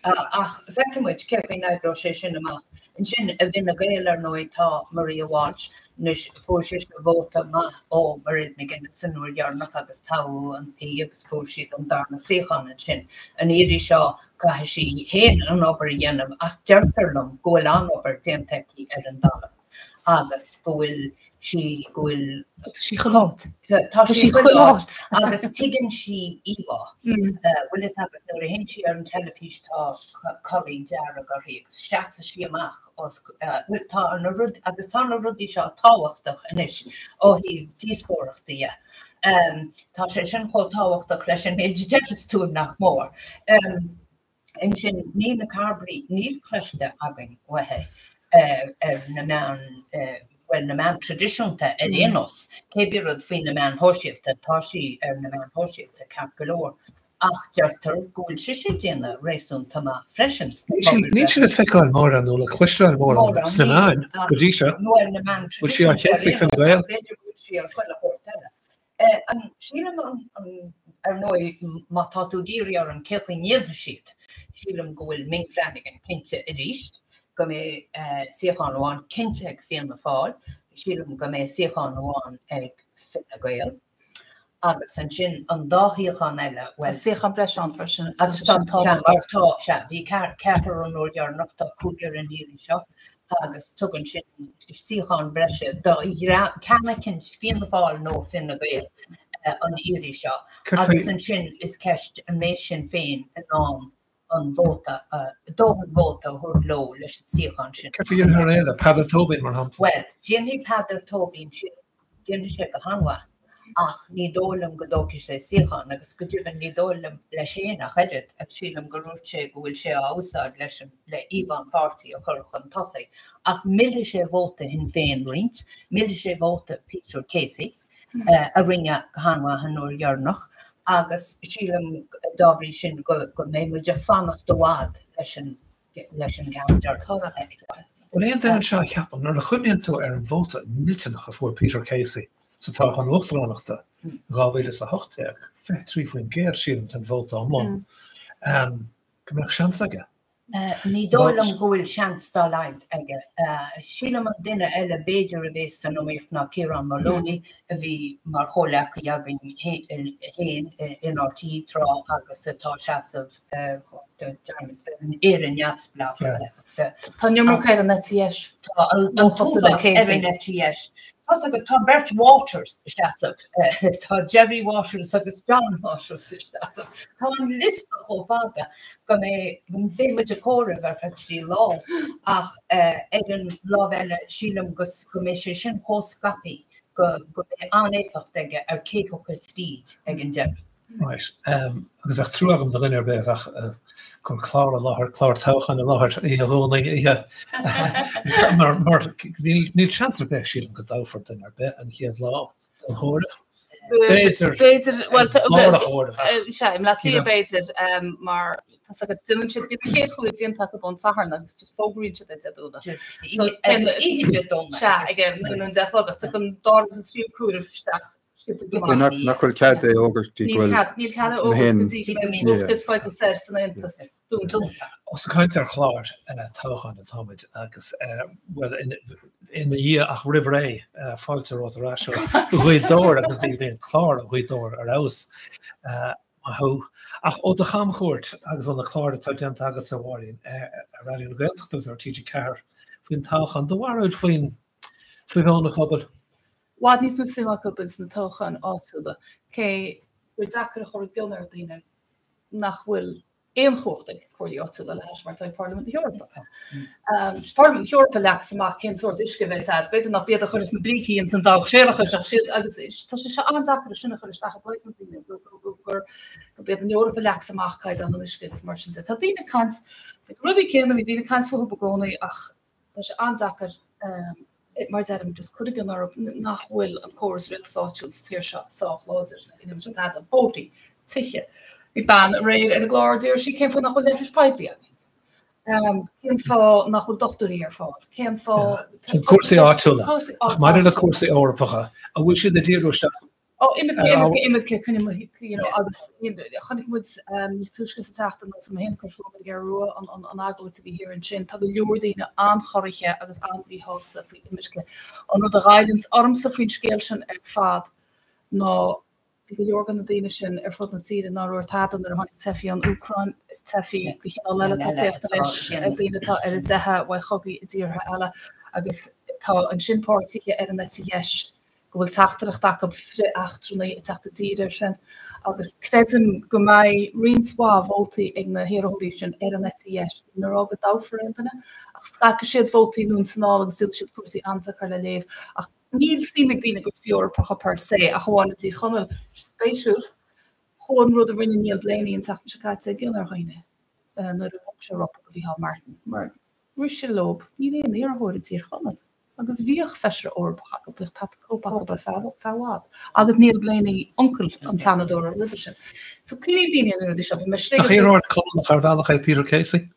Ach feicfidh muid cén chaoi a n-oibreoidh sé sin amach. Ansin i bhFine Gael ar ndóigh tá Maria Walsh. Anois, fuair sise vóta maith ó Mairead McGuinness an uair dheireanach agus toghadh í agus fuair siad an darna suíochán ansin. An iarraidh seo caithfidh sí féin an obair a dhéanamh ach deirtear liom go bhfuil an-obair déanta aici ar an dtalamh agus go bhfuil sí, go bhfuil. Tá sí chuile áit. Tá sí chuile áit agus tuigeann sí íomhá. Bhfuil fhios agat nuair a théann sí ar an teilifís tá culaith dearg uirthi agus seasann sí amach. Bhuel, tá na rud, agus tá na rudaí seo tábhachtach anois ó thaobh díospóireachta dhe. Tá sé sin chomh tábhachtach leis an méid a déarfas tú, nach mór. Ansin, Nina Carberry, níl cloiste againn uaithi ar na meáin, bhuel, na meáin traidisiúnta ar aon nós. Cé bith rud faoi na meáin shóisialta, tá sí ar na meáin shóisialta ceart go leor. Ach deirtear go bhfuil sise ag déanamh réasúnta maith freisin sna pobalbhreitheanna. Níl sí le feiceáil mórán nó le cloisteáil mórán sna meáin go dtí seo. Bhfuil sí á chéasadh ag Fine Gael? B'fhéidir go bhfuil sí ar chuile shórt eile. Sílim, ar ndóigh, má tá tú ag iarraidh orm cé chaoi ndéanfaidh siad, sílim go bhfuil Ming Flanagan cinnte arís go mbeidh suíochán amháin cinnte ag Fianna Fáil, sílim go mbeidh suíochán amháin ag Fine Gael. Agus ansin an dá shuíochán eile, bhuel. Tá suíochán breise ann freisin agus tá sin tábhachtach. Tá, sea, bhí ceathrar an uair dheireanach, tá cúigear an iarraidh seo agus tugann sin suíochán breise do cheann eicínt, Fianna Fáil nó Fine Gael an iarraidh seo. Agus ansin is ceist an mbeidh Sinn Féin in ann an vóta, dóthain vóta a thabhairt leo leis an suíochán sin. Cad faoi iarrthóir eile, Peadar Tóibín mar shampla? Bhuel, déanfaidh Peadar Tóibín sin, déanfaidh sé go han-mhaith ach ní dóigh liom go dtógfaidh sé suíochán agus go deimhin ní dóigh liom leis féin ach oiread agus sílim gur dhúirt sé go bhfuil sé á úsáid leis an, le íomhá an pháirtí a chur chun tosaigh ach millfidh sé vóta Shinn Féin roinnt, millfidh sé vóta Peter Casey. a rinne go han-mhaith an uair dheireanach agus sílim dá bhrí sin go mbeidh muid ag fanacht i bhfad leis an leis an gceann deireanach a fheiceáil. Bhfuil aon duine anseo a cheapann, nuair a chuimhníonn tú ar an vóta millteanach a fuair Peter Casey sa toghchán uachtaránachta in 2018, 23% sílim den vóta iomlán, go mbeadh seans aige? Ní dóigh liom go bhfuil seans dá laghad aige. Sílim an duine eile b'fhéidir a bheas san iomaíocht ná Ciarán Moloney a bhí mar chomhleacaí againn féin in RTÉ tráth agus atá ag seasamh Éire Neamhspleách. Tá an iomarca ar an eite dheis. Tá an t-uafás ar an eite dheis. Tá's agat, tá beirt Waters ag seasamh. Tá Gerry Waters agus John Waters ag seasamh. Tá an liosta chomh fada go mbeidh, beidh muid ag comhaireamh ar feadh 3 lá ach ar an lámh eile sílim go mbeidh sé sin chomh scaipthe go mbeidh an-éifeacht aige ar cé thiocfas tríd ag an deireadh. Right. Agus bheadh trua agam do dhuine ar bith a bheadh ag cur clár i láthair, clár toghcháin i láthair oíche Dhomhnaigh, oíche mar mar níl seans ar bith sílim go dtoghfar duine ar bith an chéad lá den chomhaireamh. B'fhéidir B'fhéidir, bhuel, amárach a chomhaireamh ach Sea, i mBleá Cliath b'fhéidir, mar tá sé go déanann siad, bíonn an chéad chomhaireamh déanta acu ón Satharn agus just fógraíonn siad é Dé Domhnaigh. So, Oíche Dé Domhnaigh. Sea, ag an 10 a chlog, ach tagann an dara agus an tríú comhaireamh isteach Nach bhfuil cead é a fhógairt go dtí go bhfuil Níl cead é a fhógairt go dtí go mbeidh postas faighte soir san Aontas dúnta. Ós ag caint ar chláir toghcháin atáimid agus, bhuel, ina dhiaidh ach roimh ré, fáilte romhat ar ais ó Ghaoth Dobhair agus bhí an clár ó Ghaoth Dobhair ar fheabhas. Maith thú. Ach ó do chamchuairt agus ó na cláir atá déanta agatsa, a Mháirín, ar Raidió na Gaeltachta agus ar TG4 faoin toghchán, do bharúil faoin faoi mheon an phobail? bhfad níos mó suim acu ins na toghcháin áitiúla, cé gur deacair a chur i gcionn ar dhaoine nach bhfuil aon chumhacht ag comhairlí áitiúla le hais mar atá ag Parlaimint na hEorpa. Parlaimint na hEorpa a leagas amach cén sórt uisce a bheas agat, b'fhéidir nach iad a chuireas na brící ins an dabhach séarachais ach siad agus tá sé seo an-deacair é sin a chur isteach i gcloigeann daoine gur gurb iad an Eoraip a leagas amach caighdeán an uisce agus mar sin de. Tá daoine ag caint faoi na rudaí céanna, bhí daoine ag caint fúthu i gcónaí ach Tá sé an-deacair, mar a deirim, just cur i gcionn orthu nach bhfuil an córas rialtais áitiúil sa tír seo sách láidir. Ní dhéanann sé tada. Bóithrí, tithe. Bhí bean aréir ar an gclár, d'iarr sí cén fáth nach bhfuil leithris poiblí againn? Cén fáth nach bhfuil dochtúirí ar fáil? Cén fáth... Cúrsaí áitiúla. Ach maidir le cúrsaí Eorpacha, an bhfuil siad ag díriú isteach? Ó, imirce, imirce, imirce, coinne mo, you know, agus chonaic muid níos túisce sa tseachtain agus mé féin ag cur fúm ar an gCeathrú Rua, an agóid a bhí thiar ansin. Tá go leor daoine an-chorraithe agus an-mhíshásta faoi imirce. An rud a ghoilleanns ormsa faoin scéal sin ar fad ná bhí go leor de na daoine sin ar fud na tíre nár dhúirt tada nuair a tháinig teifigh ón Úcráin, is teifigh de chineál eile atá ag tíocht anois, daoine atá ar a dteitheadh uaidh chogaí i dtíortha eile agus tá ansin páirtithe ar an eite dheis go bhfuil teachtaireacht acu frith-eachtrannaí ag teacht i dtír air sin agus creidim go mbeidh roinnt mhaith vótaí ag na hiarrthóirí sin ar an eite dheis. Ní mé a rá go dtoghfar aon duine ach scaipfidh siad vótaí anonn is anall agus déanfaidh siad cúrsaí an-deacair le léamh ach níl suim ag daoine i gcúrsaí Eorpacha per se ach amháin i dTír Chonaill. Spéisiúil chomh an rud a rinne Neil Blaney an tseachtain seo caite i gcion ar dhaoine nuair a thug sé ropadh do Mhícheál Martin mar rith sé leo níl aon iarrthóir i dTír Chonaill. Agus bhíodh feisire Eorpach acu, bhíodh Pat the Cope acu ar feadh i bhfad, agus Neil Blaney, uncail an tSeanadóra roimhe sin. So cuimhníonn daoine ar na rudaí seo. Bhí mé Nach iarrthóir Conallach ar bhealach é Peter Casey?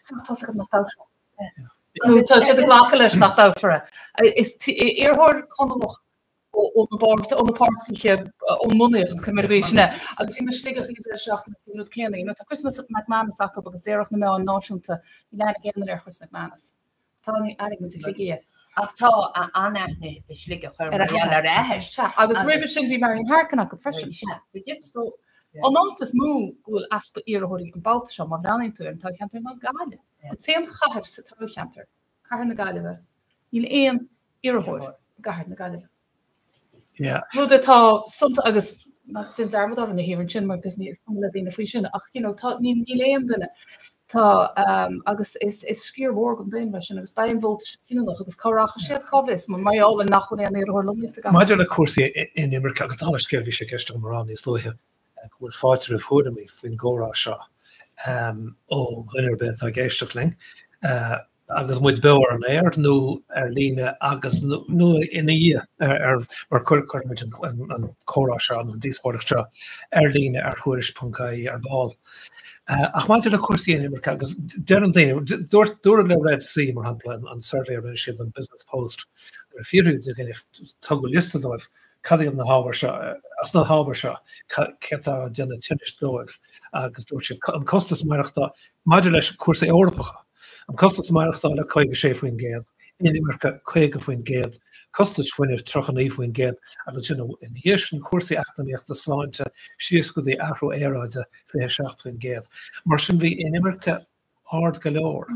Tá a fhios agat nach dtoghfar é. Nó tá siad ag glacadh leis nach dtoghfar é. Is iarrthóir Conallach ó na páirtithe ón mbunaíocht, cuir mar a bhí sin é. Agus bhí mé i Sligeach ag an deireadh seachtaine agus bhí an rud céanna. You know, tá Chris McManus acu agus déarfadh na meáin náisiúnta, níl aithne ag aon duine ar Chris McManus. Tá aithne ag muintir Shligigh air. Ach tá an-aithne i Sligeach air mar gheall ar a athair. Sea, agus roimhe sin bhí Marian Harkin acu freisin. Sea, go deimhin. So, an áit is mó go bhfuil easpa iarrthóirí an babhta seo, má bhreathnaíonn tú ar an toghcheantar, ná Gaillimh. An t-aon chathair sa toghcheantar, Cathair na Gaillimhe, níl aon iarrthóir i gCathair na Gaillimhe. Rud atá suntasach agus ná déan dearmad orainn thiar ansin mar agus ní is cuma le daoine faoi sin ach you know tá níl níl aon duine tá um, agus is is sciar mhór den daonra sin agus beidh an vóta sin cinniúnach agus cá rachaidh siad cá bhfios mar mar gheall ar nach bhfuil aon iarrthóir lonnaithe sa gcathair. Maidir le cúrsaí inimirce agus dála an scéil bhí sé i gceist agam a rá níos luaithe go bhfuil fáilte roimh thuairimí faoin gcomhrá seo ó dhuine ar bith atá ag éisteacht linn. Agus muid beo ar an aer nó ar líne agus nó ina dhiaidh ar mar cuirfimid an comhrá seo nó an díospóireacht seo ar líne ar tuairisc.ie ar ball. Ach maidir le cúrsaí inimirce agus deireann daoine, dúirt dúradh le Red C mar shampla an suirbhé a rinne siad don Business Post nuair a fiafraíodh de dhaoine tugadh liosta dóibh cad iad na hábhair seo as na hábhair seo cé atá ag déanamh tinnis dóibh agus dúirt siad an costas maireachtála maidir leis cúrsaí Eorpacha An costas maireachtála 56%, inimirce 50%, costais fuinnimh 39% agus ansin ina dhiaidh sin cúrsaí eacnamaíochta, sláinte, síos go dtí athrú aeráide 27%. Mar sin bhí inimirce ard go leor.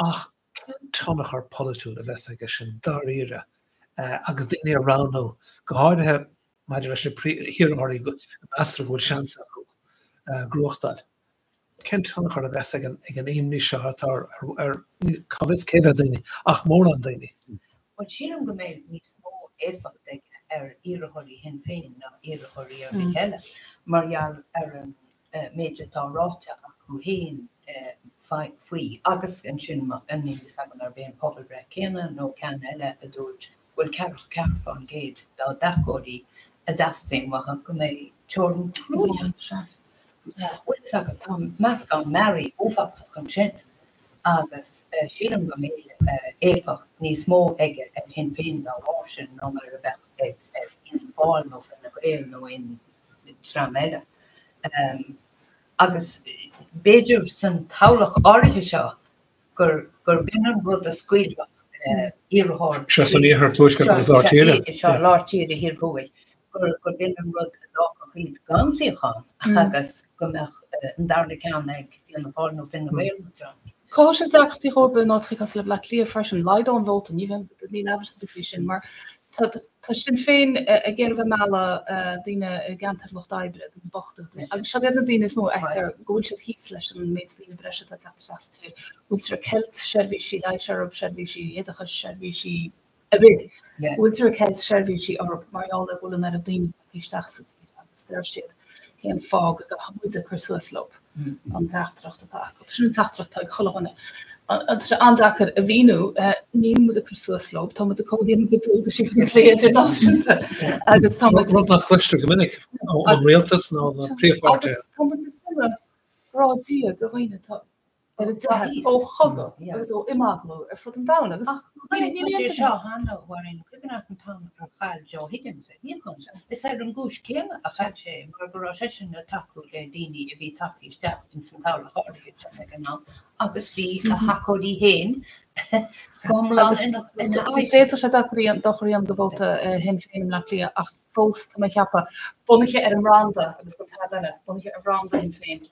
Ach cén tionchar polaitiúil a bheas aige sin dáiríre agus daoine a roghnú, go háirithe maidir leis na hiarrthóirí go meastar go bhfuil seans acu gnóthachtáil? Cén tionchar a bheas ag an imní seo atá ar, cá bhfios cé mhéad daoine, ach mórán daoine? Bhuel, sílim go mbeidh níos mó éifeacht aige ar iarrthóirí Shinn Féin ná iarrthóirí ar bith eile, mar gheall ar an méid atá ráite acu féin faoi. Agus ansin, níl fhios agam arb é an pobalbhreith céanna nó ceann eile a dúirt go bhfuil 44% dá dtacóirí a dteastaíonn uathu go mbeidh teorainn chrua. Bhfuil fhios agat, tá meascán mearaí uafásach ansin agus sílim go mbeidh éifeacht níos mó aige ar Shinn Féin dá bharr sin ná mar a bheadh ag Fianna Fáil nó Fine Gael nó aon dream eile. Agus b'fhéidir san toghlach áirithe seo gur gurb in an rud a scaoilfeadh iarrthóir. Seo san iarthar, tuaisceart agus lár tíre. Seo lár tíre thiar thuaidh, gur gurb in an rud a d'fhágfadh iad gan suíochán agus go mbeadh an darna ceann ag Fianna Fáil nó Fine Gael nó dream. Cothóidh sé deacrachtaí dhóibh in áiteacha cosúil le Bleá Cliath freisin. Laghdóidh an vóta, ní bheidh, níl amhras ar bith faoi sin, mar Tá Sinn Féin ag iarraidh bheith ag mealladh daoine i gceantair lucht oibre, daoine bochta, agus siad iad na daoine is mó a fheictear go bhfuil siad thíos leis an méid daoine breise atá ag teacht isteach sa tír, go bhfuiltear ag ceilt seirbhísí leighis orthu, seirbhísí oideachais, seirbhísí ar bith, go bhfuiltear ag ceilt seirbhísí orthu mar gheall ar go bhfuil an oiread daoine tagtha isteach sa tír agus deir siad cén fáth go gcaithfidh muide cur suas leo, an teachtaireacht atá acu. Sin an teachtaireacht atá ag chuile dhuine. Tá sé an-deacair a mhíniú, níl muid ag cur suas leo, tá muid ag comhlíonadh na dualgaisí faoin dlí idirnáisiúnta agus tá muid. Rud nach gcloistear go minic ón rialtas nó na príomhpháirtithe. Agus tá muid ag déanamh grá Dia do dhaoine atá ar a dteitheadh ó chogadh agus ó imeaglú ar fud an domhain agus Ach chonaic muid é seo cheana, a Mháirín, cuimhin. Cuimhin leat an t-am ar chaill Joe Higgins a shuíochán? Is ar an gcúis céanna a chaill sé mar go raibh seisean ag tacú le daoine a bhí tagtha isteach ins an toghlach áirithe sin ag an am agus bhí a thacóirí féin go hiomlán ina aghaidh. D'fhéadfadh sé dochar a dhéanamh do vóta Shinn Féin i mBleá Cliath ach fós tá mé ag ceapadh, bunaithe ar an mbranda agus gan tada eile, bunaithe ar bhranda Shinn Féin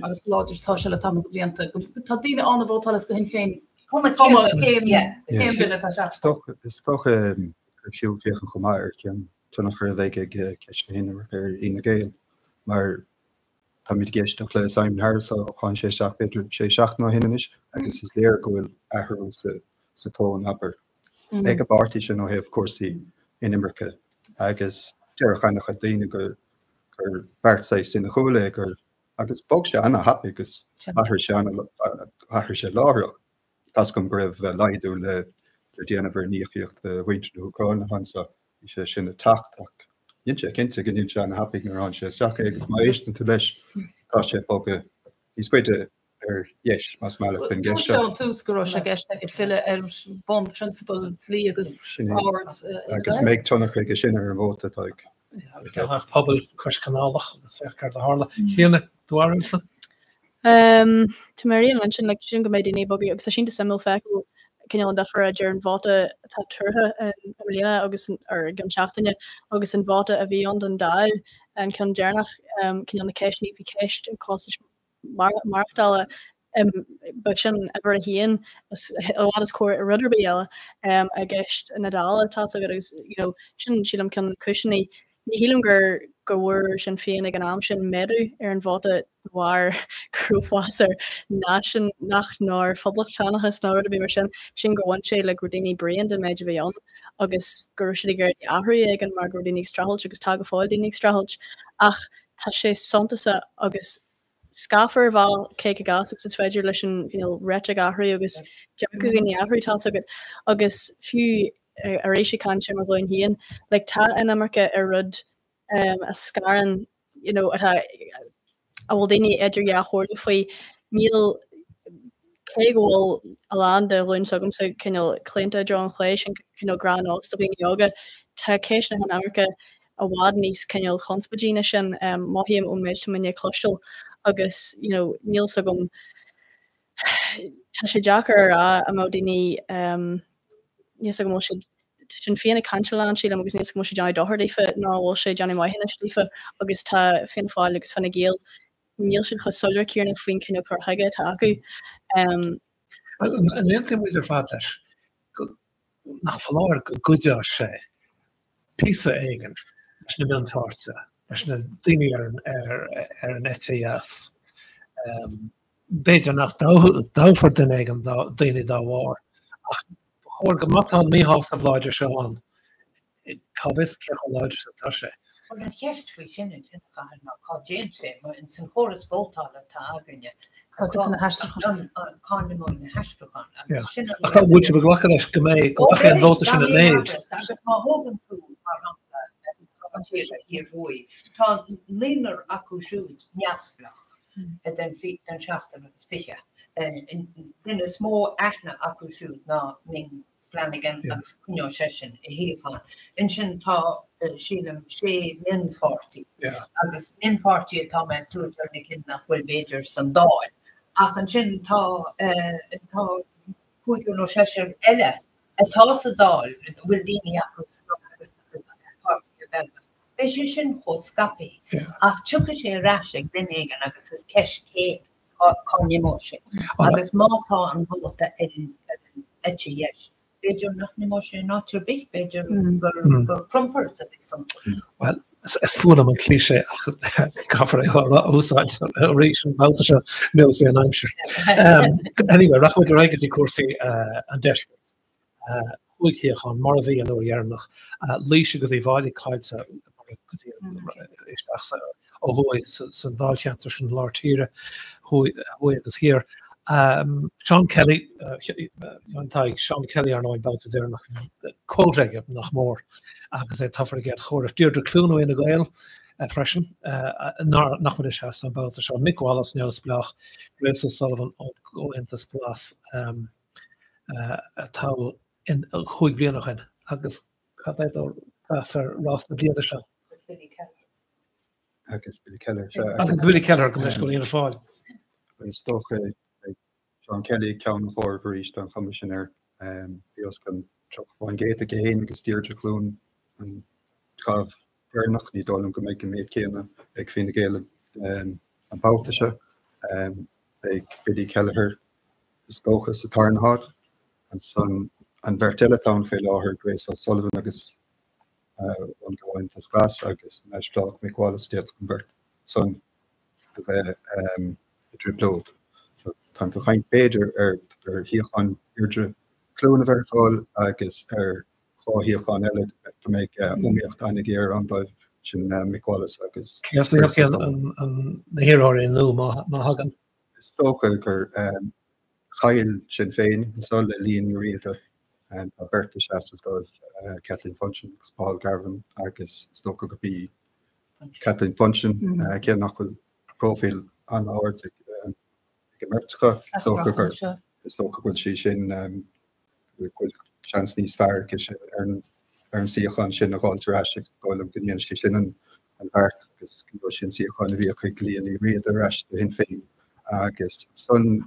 agus chomh láidir is atá sé le tamall de bhlianta, tá daoine ann a vótálas do Shinn Féin cuma cén duine atá seasta. Is dócha gur fiú féachaint chomh maith ar cén tionchar a bheidh ag ceist na hinimirce ar Fhine Gael mar táimid ag éisteacht le Simon Harris ó tháinig sé isteach b'fhéidir sé seachtaine ó shin anois agus is léir go bhfuil athrú sa tón, abair, ag an bpáirtí sin ó thaobh cúrsaí inimirce agus déarfadh an-chuid daoine gur gur beart saghas soiniciúil é gur agus bhog sé an-thapaidh agus athraigh sé athraigh sé láithreach. Tá's agam go raibh laghdú le le déanamh ar an íocaíocht do mhuintir na hÚcráine anseo, bhí sé sin ag teacht ach dhein sé cinnte go ndein sé an-thapaidh nuair a tháinig sé isteach é agus má éisteann tú leis tá sé ag bogadh níos faide ar dheis, más maith leat, faoin gceist seo. Dúirt sé ón tús go raibh sé i gceist aige filleadh ar bhunphrionsabail dlí agus ord. Agus mbeidh tionchar aige sin ar an vóta atá ag. Agus nach mbeadh pobal cois canálach agus féach céard a tharla. Clíona, do bharúilsa? Tá mé ar aon intinn, like, sin go mbeidh daoine ag bogadh agus tá sé iontach suimiúil feiceáil cineál an difear idir an vóta atá tuartha i mbliana agus ar i gceann seachtaine agus an vóta a bhí ann don Dáil an ceann deireanach, cineál na ceisteanna, bhí ceist costais maireachtála, ba sin uimhir a haon i bhfad os comhair rud ar bith eile i gceist na Dála, tá's agat agus you know sin sílim ceann de na cúiseanna. Ní shílim gur go bhfuair Sinn Féin ag an am sin méadú ar an vóta de bharr go raibh fás ar náisiúnach nó ar phoblachtánachas nó rud ar bith mar sin, sin gur bhain sé le go raibh daoine bréan den méid a bhí ann agus go raibh siad ag iarraidh athrú éigin mar go raibh daoine ag streachailt agus tá go fóill daoine ag streachailt ach tá sé suntasach agus scáfar ar bhealach cé chomh gasta agus is féidir leis an you know, reitric athrú agus dearcadh daoine athrú tá's agat agus fiú arís ag caint ar mo ghlúin féin like, tá an imirce ar rud um, a scarann you know, atá a bhfuil daoine idir dhá chomhairle faoi níl cé go bhfuil a lán de ghlúin s'agamsa cineál claonta i dtreo an chlé sin cineál gnáthnós do dhaoine óga tá ceist na hinimirce i bhfad níos cineál conspóidí ná sin, mothaím ón méid atá mé i ndiaidh cloisteáil agus you know níl 's agam, tá sé deacair a rá an mbeadh daoine níl 's agam bhfuil siad, tá Sinn Féin ag caint a lán sílim agus níl 's agam bhfuil sé ag déanamh dochar daofa nó an bhfuil sé ag déanamh maithiúnais daofa agus tá Fianna Fáil agus Fine Gael, níl siad chomh soiléir céanna faoin cineál cur chuige atá acu. An aontaíonn muid ar fad leis nach foláir go gcuideodh sé píosa éigin leis na mionpháirtithe, leis na daoine ar ar an eite dheas. B'fhéidir nach dtoghfar duine éigin daoine dá bharr, ach ba chóir go má tá an míshásamh láidir seo ann, Cá bhfios cé chomh láidir is atá sé? Bhuel, an cheist faoi sin ansin, a Chathail, ná cá dtéann sé, mar ins an chóras vótála atá againne, Cá dtiocfaidh na haistriúcháin? Cá n-imeoidh na haistriúcháin? Agus sin an. Ach an bhfuil sibh ag glacadh leis go mbeidh, go rachaidh an vóta sin i méid? Agus má thógann tú, mar shampla, an tír thiar thuaidh, tá naonúr acu siúd neamhspleách den seachtar agus fiche. Duine is mó aithne acu siúd ná Ming Flanagan agus coinneoidh seisean a shuíochán. Ansin tá, sílim, sé mionpháirtí agus mionpháirtí atá mé ag tabhairt ar na cinn nach bhfuil b'fhéidir san Dáil. Ach ansin tá, tá cúigear nó seisear eile atá sa Dáil, a bhfuil daoine acu sa Dáil agus páirtithe beaga. Beidh sé sin chomh scaipthe. Ach tiocfaidh sé ar ais ag duine éigin agus is ceist cé cá n-imeoidh sé. Agus má tá an vóta ar an eite dheis, b'fhéidir nach n-imeoidh sé in áit ar bith, b'fhéidir gur Trumpers a bheas iontu. Bhuel, is fuath liom an cliché ach caithfear é a úsáid arís an babhta seo, nó is é an aimsir. Anyway, rachaidh muid ar aghaidh go dtí cúrsaí an deiscirt. Chúig shuíochán, mar a bhí an uair dheireanach. Laois agus Uíbh Fhailí caillte go dtí isteach ó thuaidh san dáilcheantar sin lár tíre, thuaidh agus thiar. Seán Kelly, Tadhg, Seán Kelly ar ndóigh an babhta deireanach, quota aige nach mór agus é tofa ar an gcéad chomhaireamh. Deirdre Clune ó Fhine Gael freisin, nach bhfuil ag seasamh an babhta seo. Mick Wallace neamhspleách, Grace O'Sullivan ón gComhaontas Glas. a toghadh in chúig bliana ó shin agus. Cad é do mheas ar rás na bliana seo? Agus Billy Kelleher, sea. Agus Billy Kelleher, gabh mo leithscéal, Fhianna Fáil. Is dócha beidh Seán Kelly ag ceann an chomhairimh arís, tá an chuma sin air. Bhí os cionn 30% aige féin agus Deirdre Clune an caitheamh deireanach. Ní dóigh liom go mbeidh an méid céanna ag Fine Gael an babhta seo. Beidh Billy Kelleher is dócha sa tarna háit. Ansan an bheirt eile atá ann fé láthair, Grace O'Sullivan agus ón gComhaontas Glas agus an Neamhspleách Mick Wallace, d'fhéadfadh an bheirt san a bheith i dtrioblóid. So tá tú ag caint b'fhéidir ar shuíochán Deirdre Clune a bheith ar fáil agus ar dhá shuíochán eile go mbeidh iomaíocht an-ghéar ann dóibh, sin Mick Wallace agus Cé as a thiocfaidh na hiarrthóirí nua má thagann? Is dócha gur chaill Sinn Féin anso le Liadh Ní Riada. Tá beirt ag seasamh dóibh, Kathleen Funchion agus Paul Garvin agus is dócha gurb í Kathleen Funchion, cé nach bhfuil próifíl an-ard ag an mbeirt acu, is dócha gur is dócha go bhfuil sí sin go bhfuil seans níos fearr aici sin ar an ar an suíochán sin a dh'fháilt ar ais agus is dóigh liom go ndéanfaidh sí sin an beart agus go ngeobhaidh sí an suíochán a bhíodh ag Liadh Ní Riada ar ais do Shinn Féin agus ansan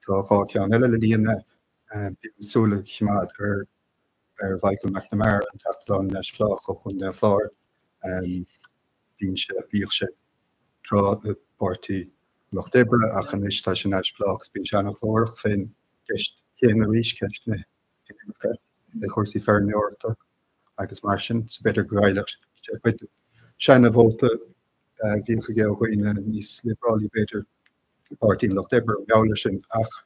tá dhá cheann eile le líonadh. Bím súil a choimeád ar ar Mhichael McNamara, an Teachta Dála neamhspleách ó Chontae an Chláir. Bíonn sé, bhíodh sé tráth i bPáirtí Lucht Oibre ach anois tá sé neamhspleách agus bíonn sé an-ghlórach fén gceist chéanna arís, ceist na hinimirce, fé chúrsaí feirmeoireachta agus mar sin. So b'fhéidir go gcaillfeadh sé cuid den seana-vóta a bhíodh aige ó dhaoine níos liobrálaí b'fhéidir i bPáirtí an Lucht Oibre, mar gheall air sin ach.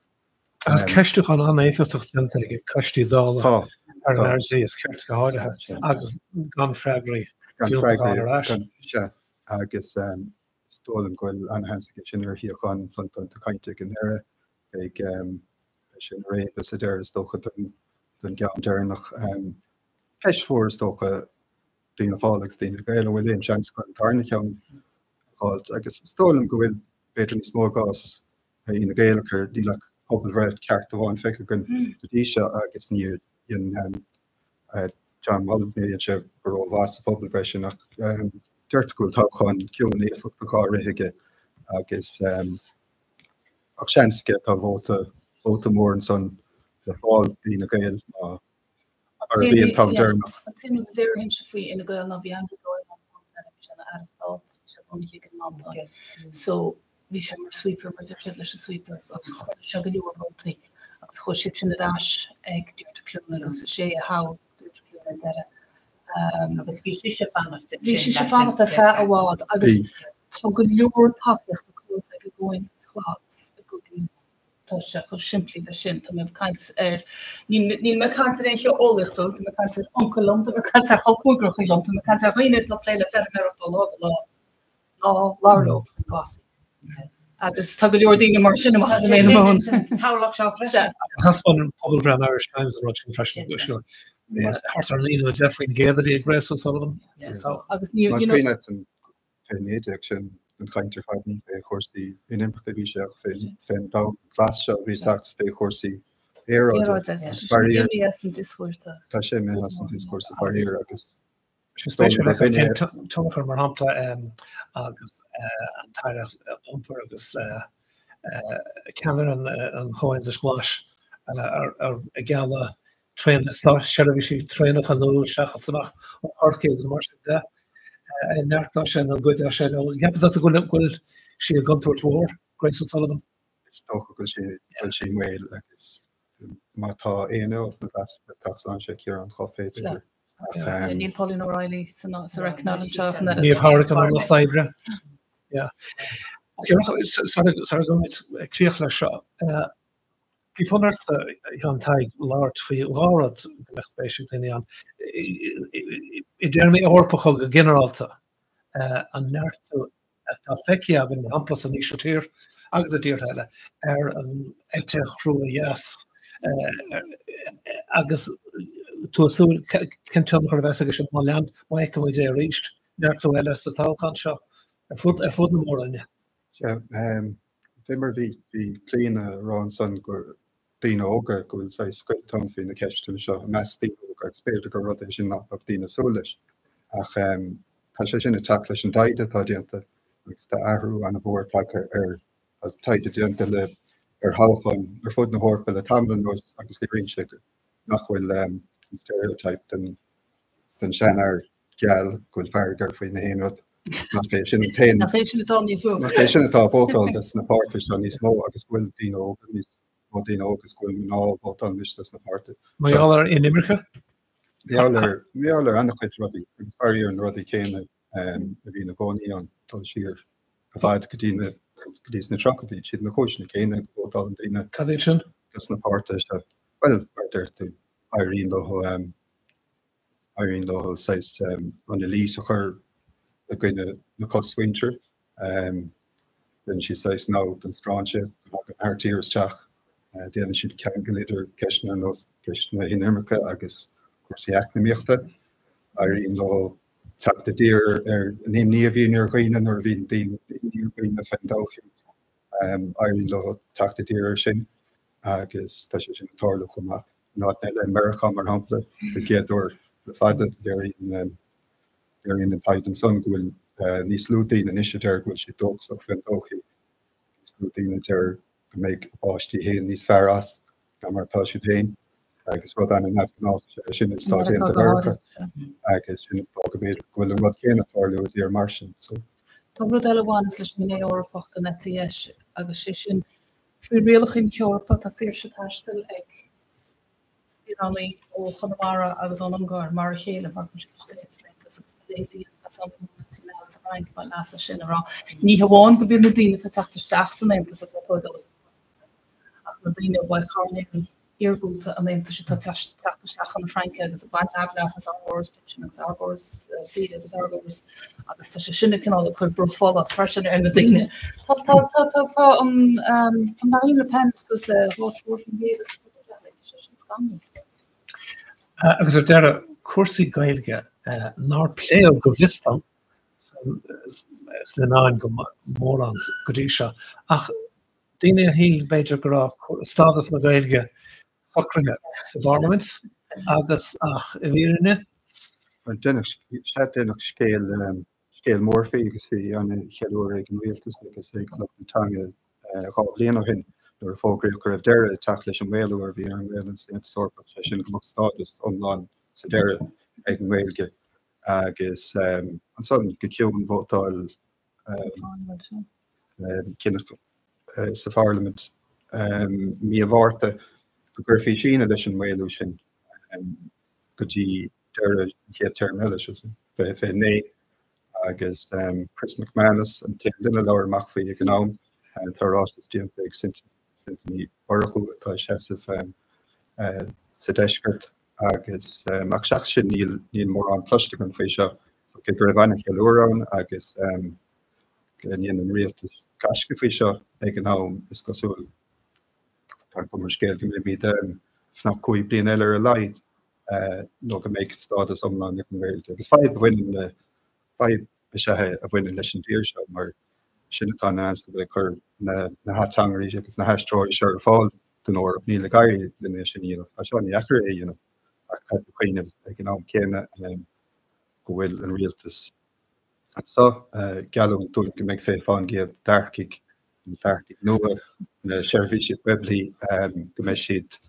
Agus ceistiúchán an-éifeachtach déanta ag coistí Dála ar an RSE is Cirt go háirithe agus gan freagraí fiúntacha ar ais. Sea, agus is dóigh liom go bhfuil an-sheans aige sin ar shuíochán ansan tá tú ag caint ag an ndeireadh. Beidh sé ina réabadh sa deireadh is dócha don gceann deireanach. Ceist mhór is dócha d'Fhianna Fáil agus d'Fhine Gael an bhfuil aon seans acu an tarna ceann a dh'fháilt agus is dóigh liom go bhfuil b'fhéidir níos mó i gcás Fhine Gael ach níl ach pobalbhreith ceart amháin feicthe againn go dtí seo agus níor dhein John Mullins níor dhein sé go rómhaith sa phobalbhreith sin ach deirtear go bhfuil toghchán ciúin éifeachtach á rith aige agus ach seans aige tá vóta vóta mór ansan le fáil d'Fhine Gael má mar a bhí an t-am deireanach. An t-aon rud a déarfainnse faoi Fhine Gael ná bhí Andrew Doyle ann an t-am bhí sé ina Aire Stáit, bhí sé bunaithe ag an am so bhí sé mar sweeper mar deir siad leis an sweeper agus chuir sé go leor vótaí agus chuaigh siad sin ar ais ag Deirdre Clune agus is é a thogh Deirdre Clune ar deireadh. Agus bhí sise ag fanacht Bhí sise ag fanacht ar feadh i bhfad agus tá go leor tacaíochta caillte ag an gComhaontas Glas i gCúige Mumhan. Tá sé chomh simplí leis sin. Tá mé ag caint ar, níl mé ag caint ar aon cheo eolaíochtúil, tá mé ag caint ar uncail liom, tá mé ag caint ar chol cóngarach liom, tá mé ag caint ar dhaoine atá ag plé le feirmeoireacht ó lá go lá, ná labhródh faoi na Glasaigh. Agus tá go leor daoine mar sin amach i mBéal na Móna. Toghlach seo freisin. Thaispeáin an pobalbhreith an Irish Times an rud sin freisin, thart ar 9 nó 10% a bhí ag Grace O'Sullivan. Agus ní, Más cuimhin leat an 2019 sin an chaint ar fad ní fé chúrsaí inimirce a bhí sé ach fén domhan glas seo a bhí ag teacht fé chúrsaí aeráide. Faraor. Tá sé imithe as an dioscúrsa faraor agus Sé spéisiúil le cén tionchar mar shampla agus an tAire Iompair agus ceannaire an Chomhaontais Ghlais ag gealladh traen, seirbhísí traenacha nua isteach is amach ó Chorcaigh agus mar sin de. An neartóidh sé nó an gcuideoidh sé nó an gceapann tusa go bhfuil sí i gcontúirt mhór, Grace O'Sullivan? Is dócha go bhfuil sí go bhfuil sí i mbaol agus má tá éinne os na Glasaigh le teacht slán sé Ciarán Cuffe b'fhéidir. Ach Níl Pauline O'Reilly sa reckoning anseo. Niamh Hourigan an Lucht Oibre. Yeah. Sara gcuirimid críoch leis seo, Bhí fonn ortsa, a Sheáin Thaidhg, labhairt faoi dhá rud go mbeadh spéis ag daoine ann. I dtéarmaí Eorpacha go ginearálta, an neartú atá feicthe againn, mar shampla san Ísiltír agus i dtíortha eile, ar an eite chrua dheas agus tú ag súil cén tionchar a bheas aige sin má lean, má fheicimid é arís, neartú eile sa toghchán seo ar fud ar fud na mór-roinne. Sea, fé mar bhí bhí Clíona ag rá ansan gur daoine óga go bhfuil saghas scoilt ann faoi na ceisteanna seo i measc daoine óga. agus b'fhéidir gur rud é sin nach mbeadh daoine ag súil leis ach tá sé sin ag teacht leis an dtaighde atá déanta agus tá athrú an-mhór tagtha ar taighde déanta le ar thoghcháin ar fud na hEorpa le tamall anuas agus léiríonn sé nach bhfuil an stereotype den den seanfhear geal go bhfuil fearg air faoi na haon rud nach é sin an t-aon Nach é sin atá níos mó. Nach é sin atá ag vótáil dos na páirtithe seo níos mó agus go bhfuil daoine óga níos mó daoine óga agus go bhfuil mná ag vótáil anois dos na páirtithe. Mar gheall ar inimirce? Mar gheall ar mar gheall ar an-chuid rudaí agus faraor na rudaí céanna a bhí ina gcónaí ann dul siar i bhfad go dtí na go dtí sna tríochaidí siad na cúiseanna céanna go vótálann daoine Cad iad sin? dos na páirtithe seo. Bhuel, mar a deir tú, éiríonn leo éiríonn leo saghas an elite a chur i gcoinne na cosmhuintire. Déanann siad saghas namhaid den stráinséir a thagann thar tír isteach. Déanann siad ceangal idir ceisteanna ar nós ceist na hinimirce agus cúrsaí eacnamaíochta. Éiríonn leo teacht i dtír ar an imní a bhíonn ar dhaoine nuair a bhíonn daoine imní ar dhaoine faoin todhchaí. Éiríonn leo teacht i dtír air sin agus tá sé sin ag tarlú chomh maith. In áit eile, i Meiriceá mar shampla, den chéad uair le fada, léiríonn an taighde ansan go bhfuil níos lú daoine anois a deir go bhfuil siad dóchasach faoin todhchaí, níos lú daoine a deir go mbeidh a bpáistí féin níos fearr as ná mar atá siad féin, agus rud an-neamhghnách is ea é sin i Stáit Aontaithe Mheiriceá, agus sin an fáth go mb'fhéidir go bhfuil an rud céanna ag tarlú i dtír mar sin. Tá rud eile a bhaineas leis an ngné Eorpach den eite dheis, agus sé sin Faoi rialacha na hEorpa, tá saoirse taistil ag saoránaigh ó Chonamara agus ón Ungáir mar a chéile mar go bhfuil siad istigh san Aontas agus na leithéidí an National sa Fhrainc ag baint leas as sin a rá. Ní hamháin go mbíonn na daoine atá ag teacht isteach san Aontas atá ag tógáil ach na daoine ó bhaill choirnéil iargúlta an Aontais atá ag teacht isteach chun na Fraince agus ag baint aimhleas as ár gcóras pinsean agus ár gcóras saoire agus ár gcóras agus tá sé sin ag cineál ag cur brú fola freisin ar na daoine. Tá tá tá tá tá an tá Marine Le Pen suas le 2% is tá sé sin scanrúil. Agus ar deireadh, cúrsaí Gaeilge nár pléadh go bhfios dom sna meáin go mórán go dtí seo ach Daoine a shíl, b'fhéidir, go raibh stádas na Gaeilge socraithe sa bParlaimint agus ach i bhfírinne. Bhuel, deineadh, sea, deineadh scéal, scéal mór faoi agus bhí an-cheiliúradh ag an rialtas agus ag lucht na teanga 2 bhliain ó shin nuair a fógraíodh go raibh deireadh ag teacht leis an maolú a bhí ar an nGaelainn san Aontas Eorpach, sé sin go mbeadh stádas iomlán sa deireadh ag an nGaeilge. Agus ansan go ciúin vótáil cinneadh sa Pharlaimint mí an Mhárta go gcuirfí síneadh leis an maolú sin go dtí deireadh an chéad téarma eile, sin 2029, agus Chris McManus an t-aon duine a labhair amach faoi ag an am. Tá ráiteas déanta ag Cynthia Ní Mhurchú atá ag seasamh sa deisceart agus ach seachas sin níl níl mórán cloiste agam faoi seo. So cé go raibh an-cheiliúradh ann agus go ndéanann an rialtas gaisce faoi seo ag an am, is cosúil tá an chuma ar an scéal go mbeimid ag fanacht 5 bliana eile ar a laghad nó go mbeidh stádas iomlán ag an nGaeilge. Agus fadhb a bhaineann le fadhb is ea é a bhaineann leis an dtír seo mar sin atá in ann a bheith ag cur na hateangairí agus na haistritheoirí seo ar fáil don Eoraip. Níl ag éirí linn é sin a dhéanamh. Tá sé an-dheacair é a dhéanamh ach caithfidh tú cuimhneamh ag an am céanna go bhfuil an rialtas anseo ag geallúint dúinn go mbeidh 20% d'earcaigh, na hearcaigh nua, na seirbhísí poiblí, go mbeidh siad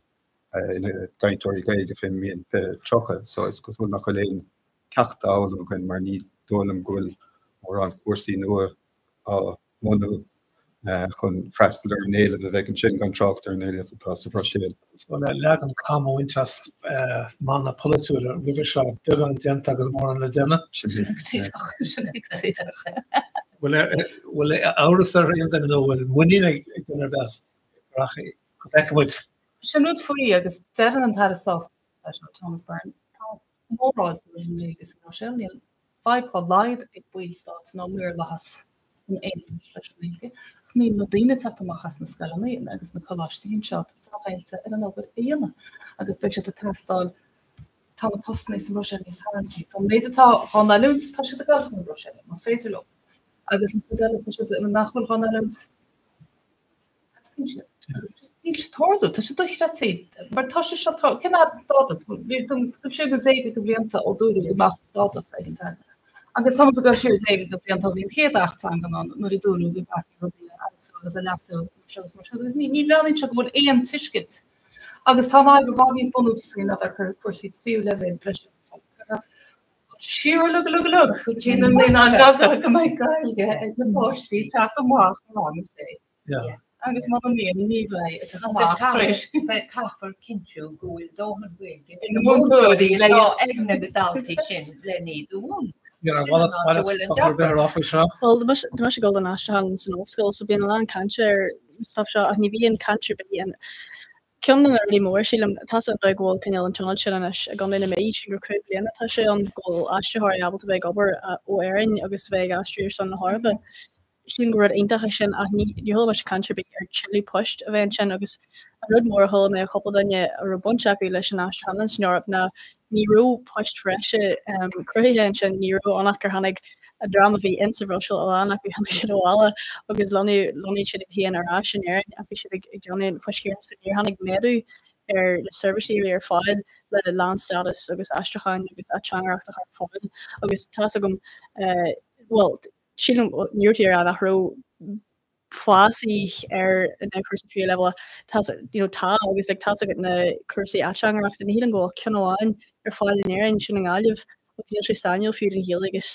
ina gcainteoirí Gaeilge faoin mbliain 2030. So is cosúil nach bhfuil aon ceacht á fhoghlaim againn mar ní dóigh liom go bhfuil mórán cúrsaí nua á mbunú chun freastal ar an éileamh a bheidh ansin, gan trácht ar an éileamh atá sa Bhruiséil. So le leagan cam a bhaint as mana polaitiúil roimhe seo, beagán déanta agus mórán le déanamh. Sin é. Sin é go díreach. Bhfuil amhras ar aon duine nó bhfuil muinín ag duine ar bith as go rachaidh, go bhfeicfidh muid? Sin rud faoi agus deireann an tAire Stáit Thomas Byrne, tá móráil sa Ghaeilge sa mBruiséil, níl fadhb dá laghad ag baill stáit ná maorlathas an Aontais leis an nGaeilge, ach níl na daoine ag teacht amach as na scoileanna agus na coláistí anseo atá sách oilte ar an obair a dhéanamh agus beidh siad ag teastáil, tá na postanna sa mBruiséil níos tarraingtí. So an méid atá dhá n-oiliúint, tá siad ag dul chun na Bruiséile, más féidir leo. Agus an chuid eile, tá siad, nach bhfuil dhá n-oiliúint, teastaíonn siad. Agus níl sé ag tarlú, tá sé dochreidte. Mar tá sé seo, tá, cén fhad stádas? Tá sé go deimhin de bhlianta ó dúradh go mbeadh stádas ag an teanga. Agus táimid ag dul siar deimhin de bhlianta ó bhí an chéad Acht Teangan ann nuair a dúradh go gcaithfí rudaí a fheabhsú agus a leasú mar seo agus mar seo. Agus ní bhreathnaíonn sé go bhfuil aon tuiscint. Agus tá an fhadhb i bhfad níos bunúsaí ná bheith ag cur cúrsaí tríú leibhéal breise ar fáil. Siar uilig uilig uilig go dtí na naíonáin bheaga go mbeidh Gaeilge ag na páistí teacht amach ó rang a sé. Agus mura mbíonn, ní bheidh ag teacht amach tar éis. Caithfear cinntiú go bhfuil dóthain Gaeilge ag na múinteoirí atá ag na daltaí sin le iad a mhúineadh. Sin an áit a bhfuil an deacracht. Bhuel, tá mise ag dul don aistriúchán san ollscoil so bíonn a lán cainte ar an stuff seo ach ní bhíonn caint ar bith an Ceann de na rudaí móra, sílim, tá 's agam go bhfuil cineál an tionad sin anois i gContae na Mí, sin gur 5 bliana atá sé ann go bhfuil aistritheoirí ábalta bheith ag obair ó Éirinn agus bheith ag aistriú ar son na hEorpa. Sílim gur rud iontach é sin ach ní chuala mise caint ar bith ar tuilleadh poist a bheith ansin agus an rud mór a chuala mé ó chúpla duine a raibh baint acu leis an aistriúchán san Eoraip ná ní raibh poist bhreise cruthaithe ansin, ní raibh ann ach gur tháinig an dream a bhí in sa Bhruiséil, a lán acu, tháinig siad abhaile agus lonnaigh siad iad féin ar ais in Éirinn ach bhí siad ag déanamh an phoist chéanna so níor tháinig méadú ar na seirbhísí a bhí ar fáil le lánstádas agus aistriúcháin agus ateangaireacht a chur ar fáil agus tá's agam bhuel sílim ní raibh tú ag rá nach raibh fás ar na cúrsaí tríú leibhéal tá you know tá agus like tá's agat na cúrsaí ateangaireachta ní shílim go bhfuil ceann amháin ar fáil in Éirinn sin i nGaillimh agus níl sé sainiúil fiú don Ghaeilge is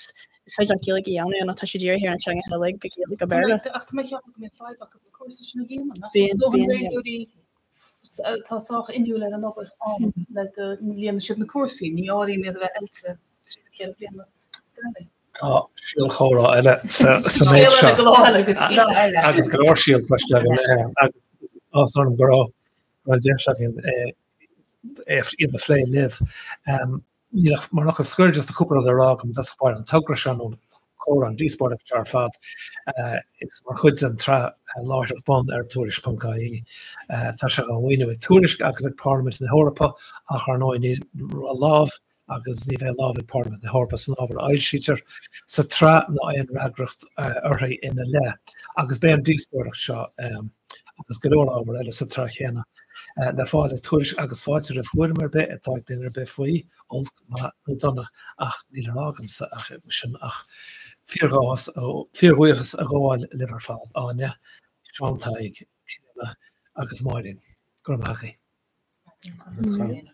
is féidir leat Gaeilge a dhéanamh ann ach tá sé dírithe ar na teangacha uilig go Gaeilge go Béarla. Ach tá mé ag ceapadh go mbíonn fadhb acu na cúrsaí sin a líonadh nach bhfuil dóthain Gaeilgeoirí atá sách inniúil ar an obair ann le go líonann siad na cúrsaí ní áirím iad a bheith oilte trí nó ceithre bliana is deireanaí. Tá síol chomhrá eile sa méid seo agus go leor síol cloiste agam agus áthas orm go raibh an deis againn iad a phlé libh. Níl ach mar fhocal scoir just cúpla rud a rá agam i dtosach báire an togra seo nó comhrá an díospóireacht seo ar fad is mar chuid den tsraith Láithreach Bonn ar Tuairisc.ie. Tá sé á mhaoiniú ag Tuairisc agus ag Parlaimint na hEorpa ach ar ndóigh níl lámh agus ní bheidh lámh ag Parlaimint na hEorpa san ábhar a fhoilsítear sa tsraith ná aon fhreagracht uirthi ina leith. Agus beidh an díospóireacht seo, agus go leor ábhar eile sa tsraith chéanna, le fáil ag Tuairisc agus fáilte roimh thuairim ar bith atá ag duine ar bith faoi, olc, maith nó dona, ach níl le rá agamsa ach sin ach fíorbhuíochas a ghabháil libh ar fad, Áine, Seán Tadhg, Clíona agus Máirín. Go raibh maith agaibh.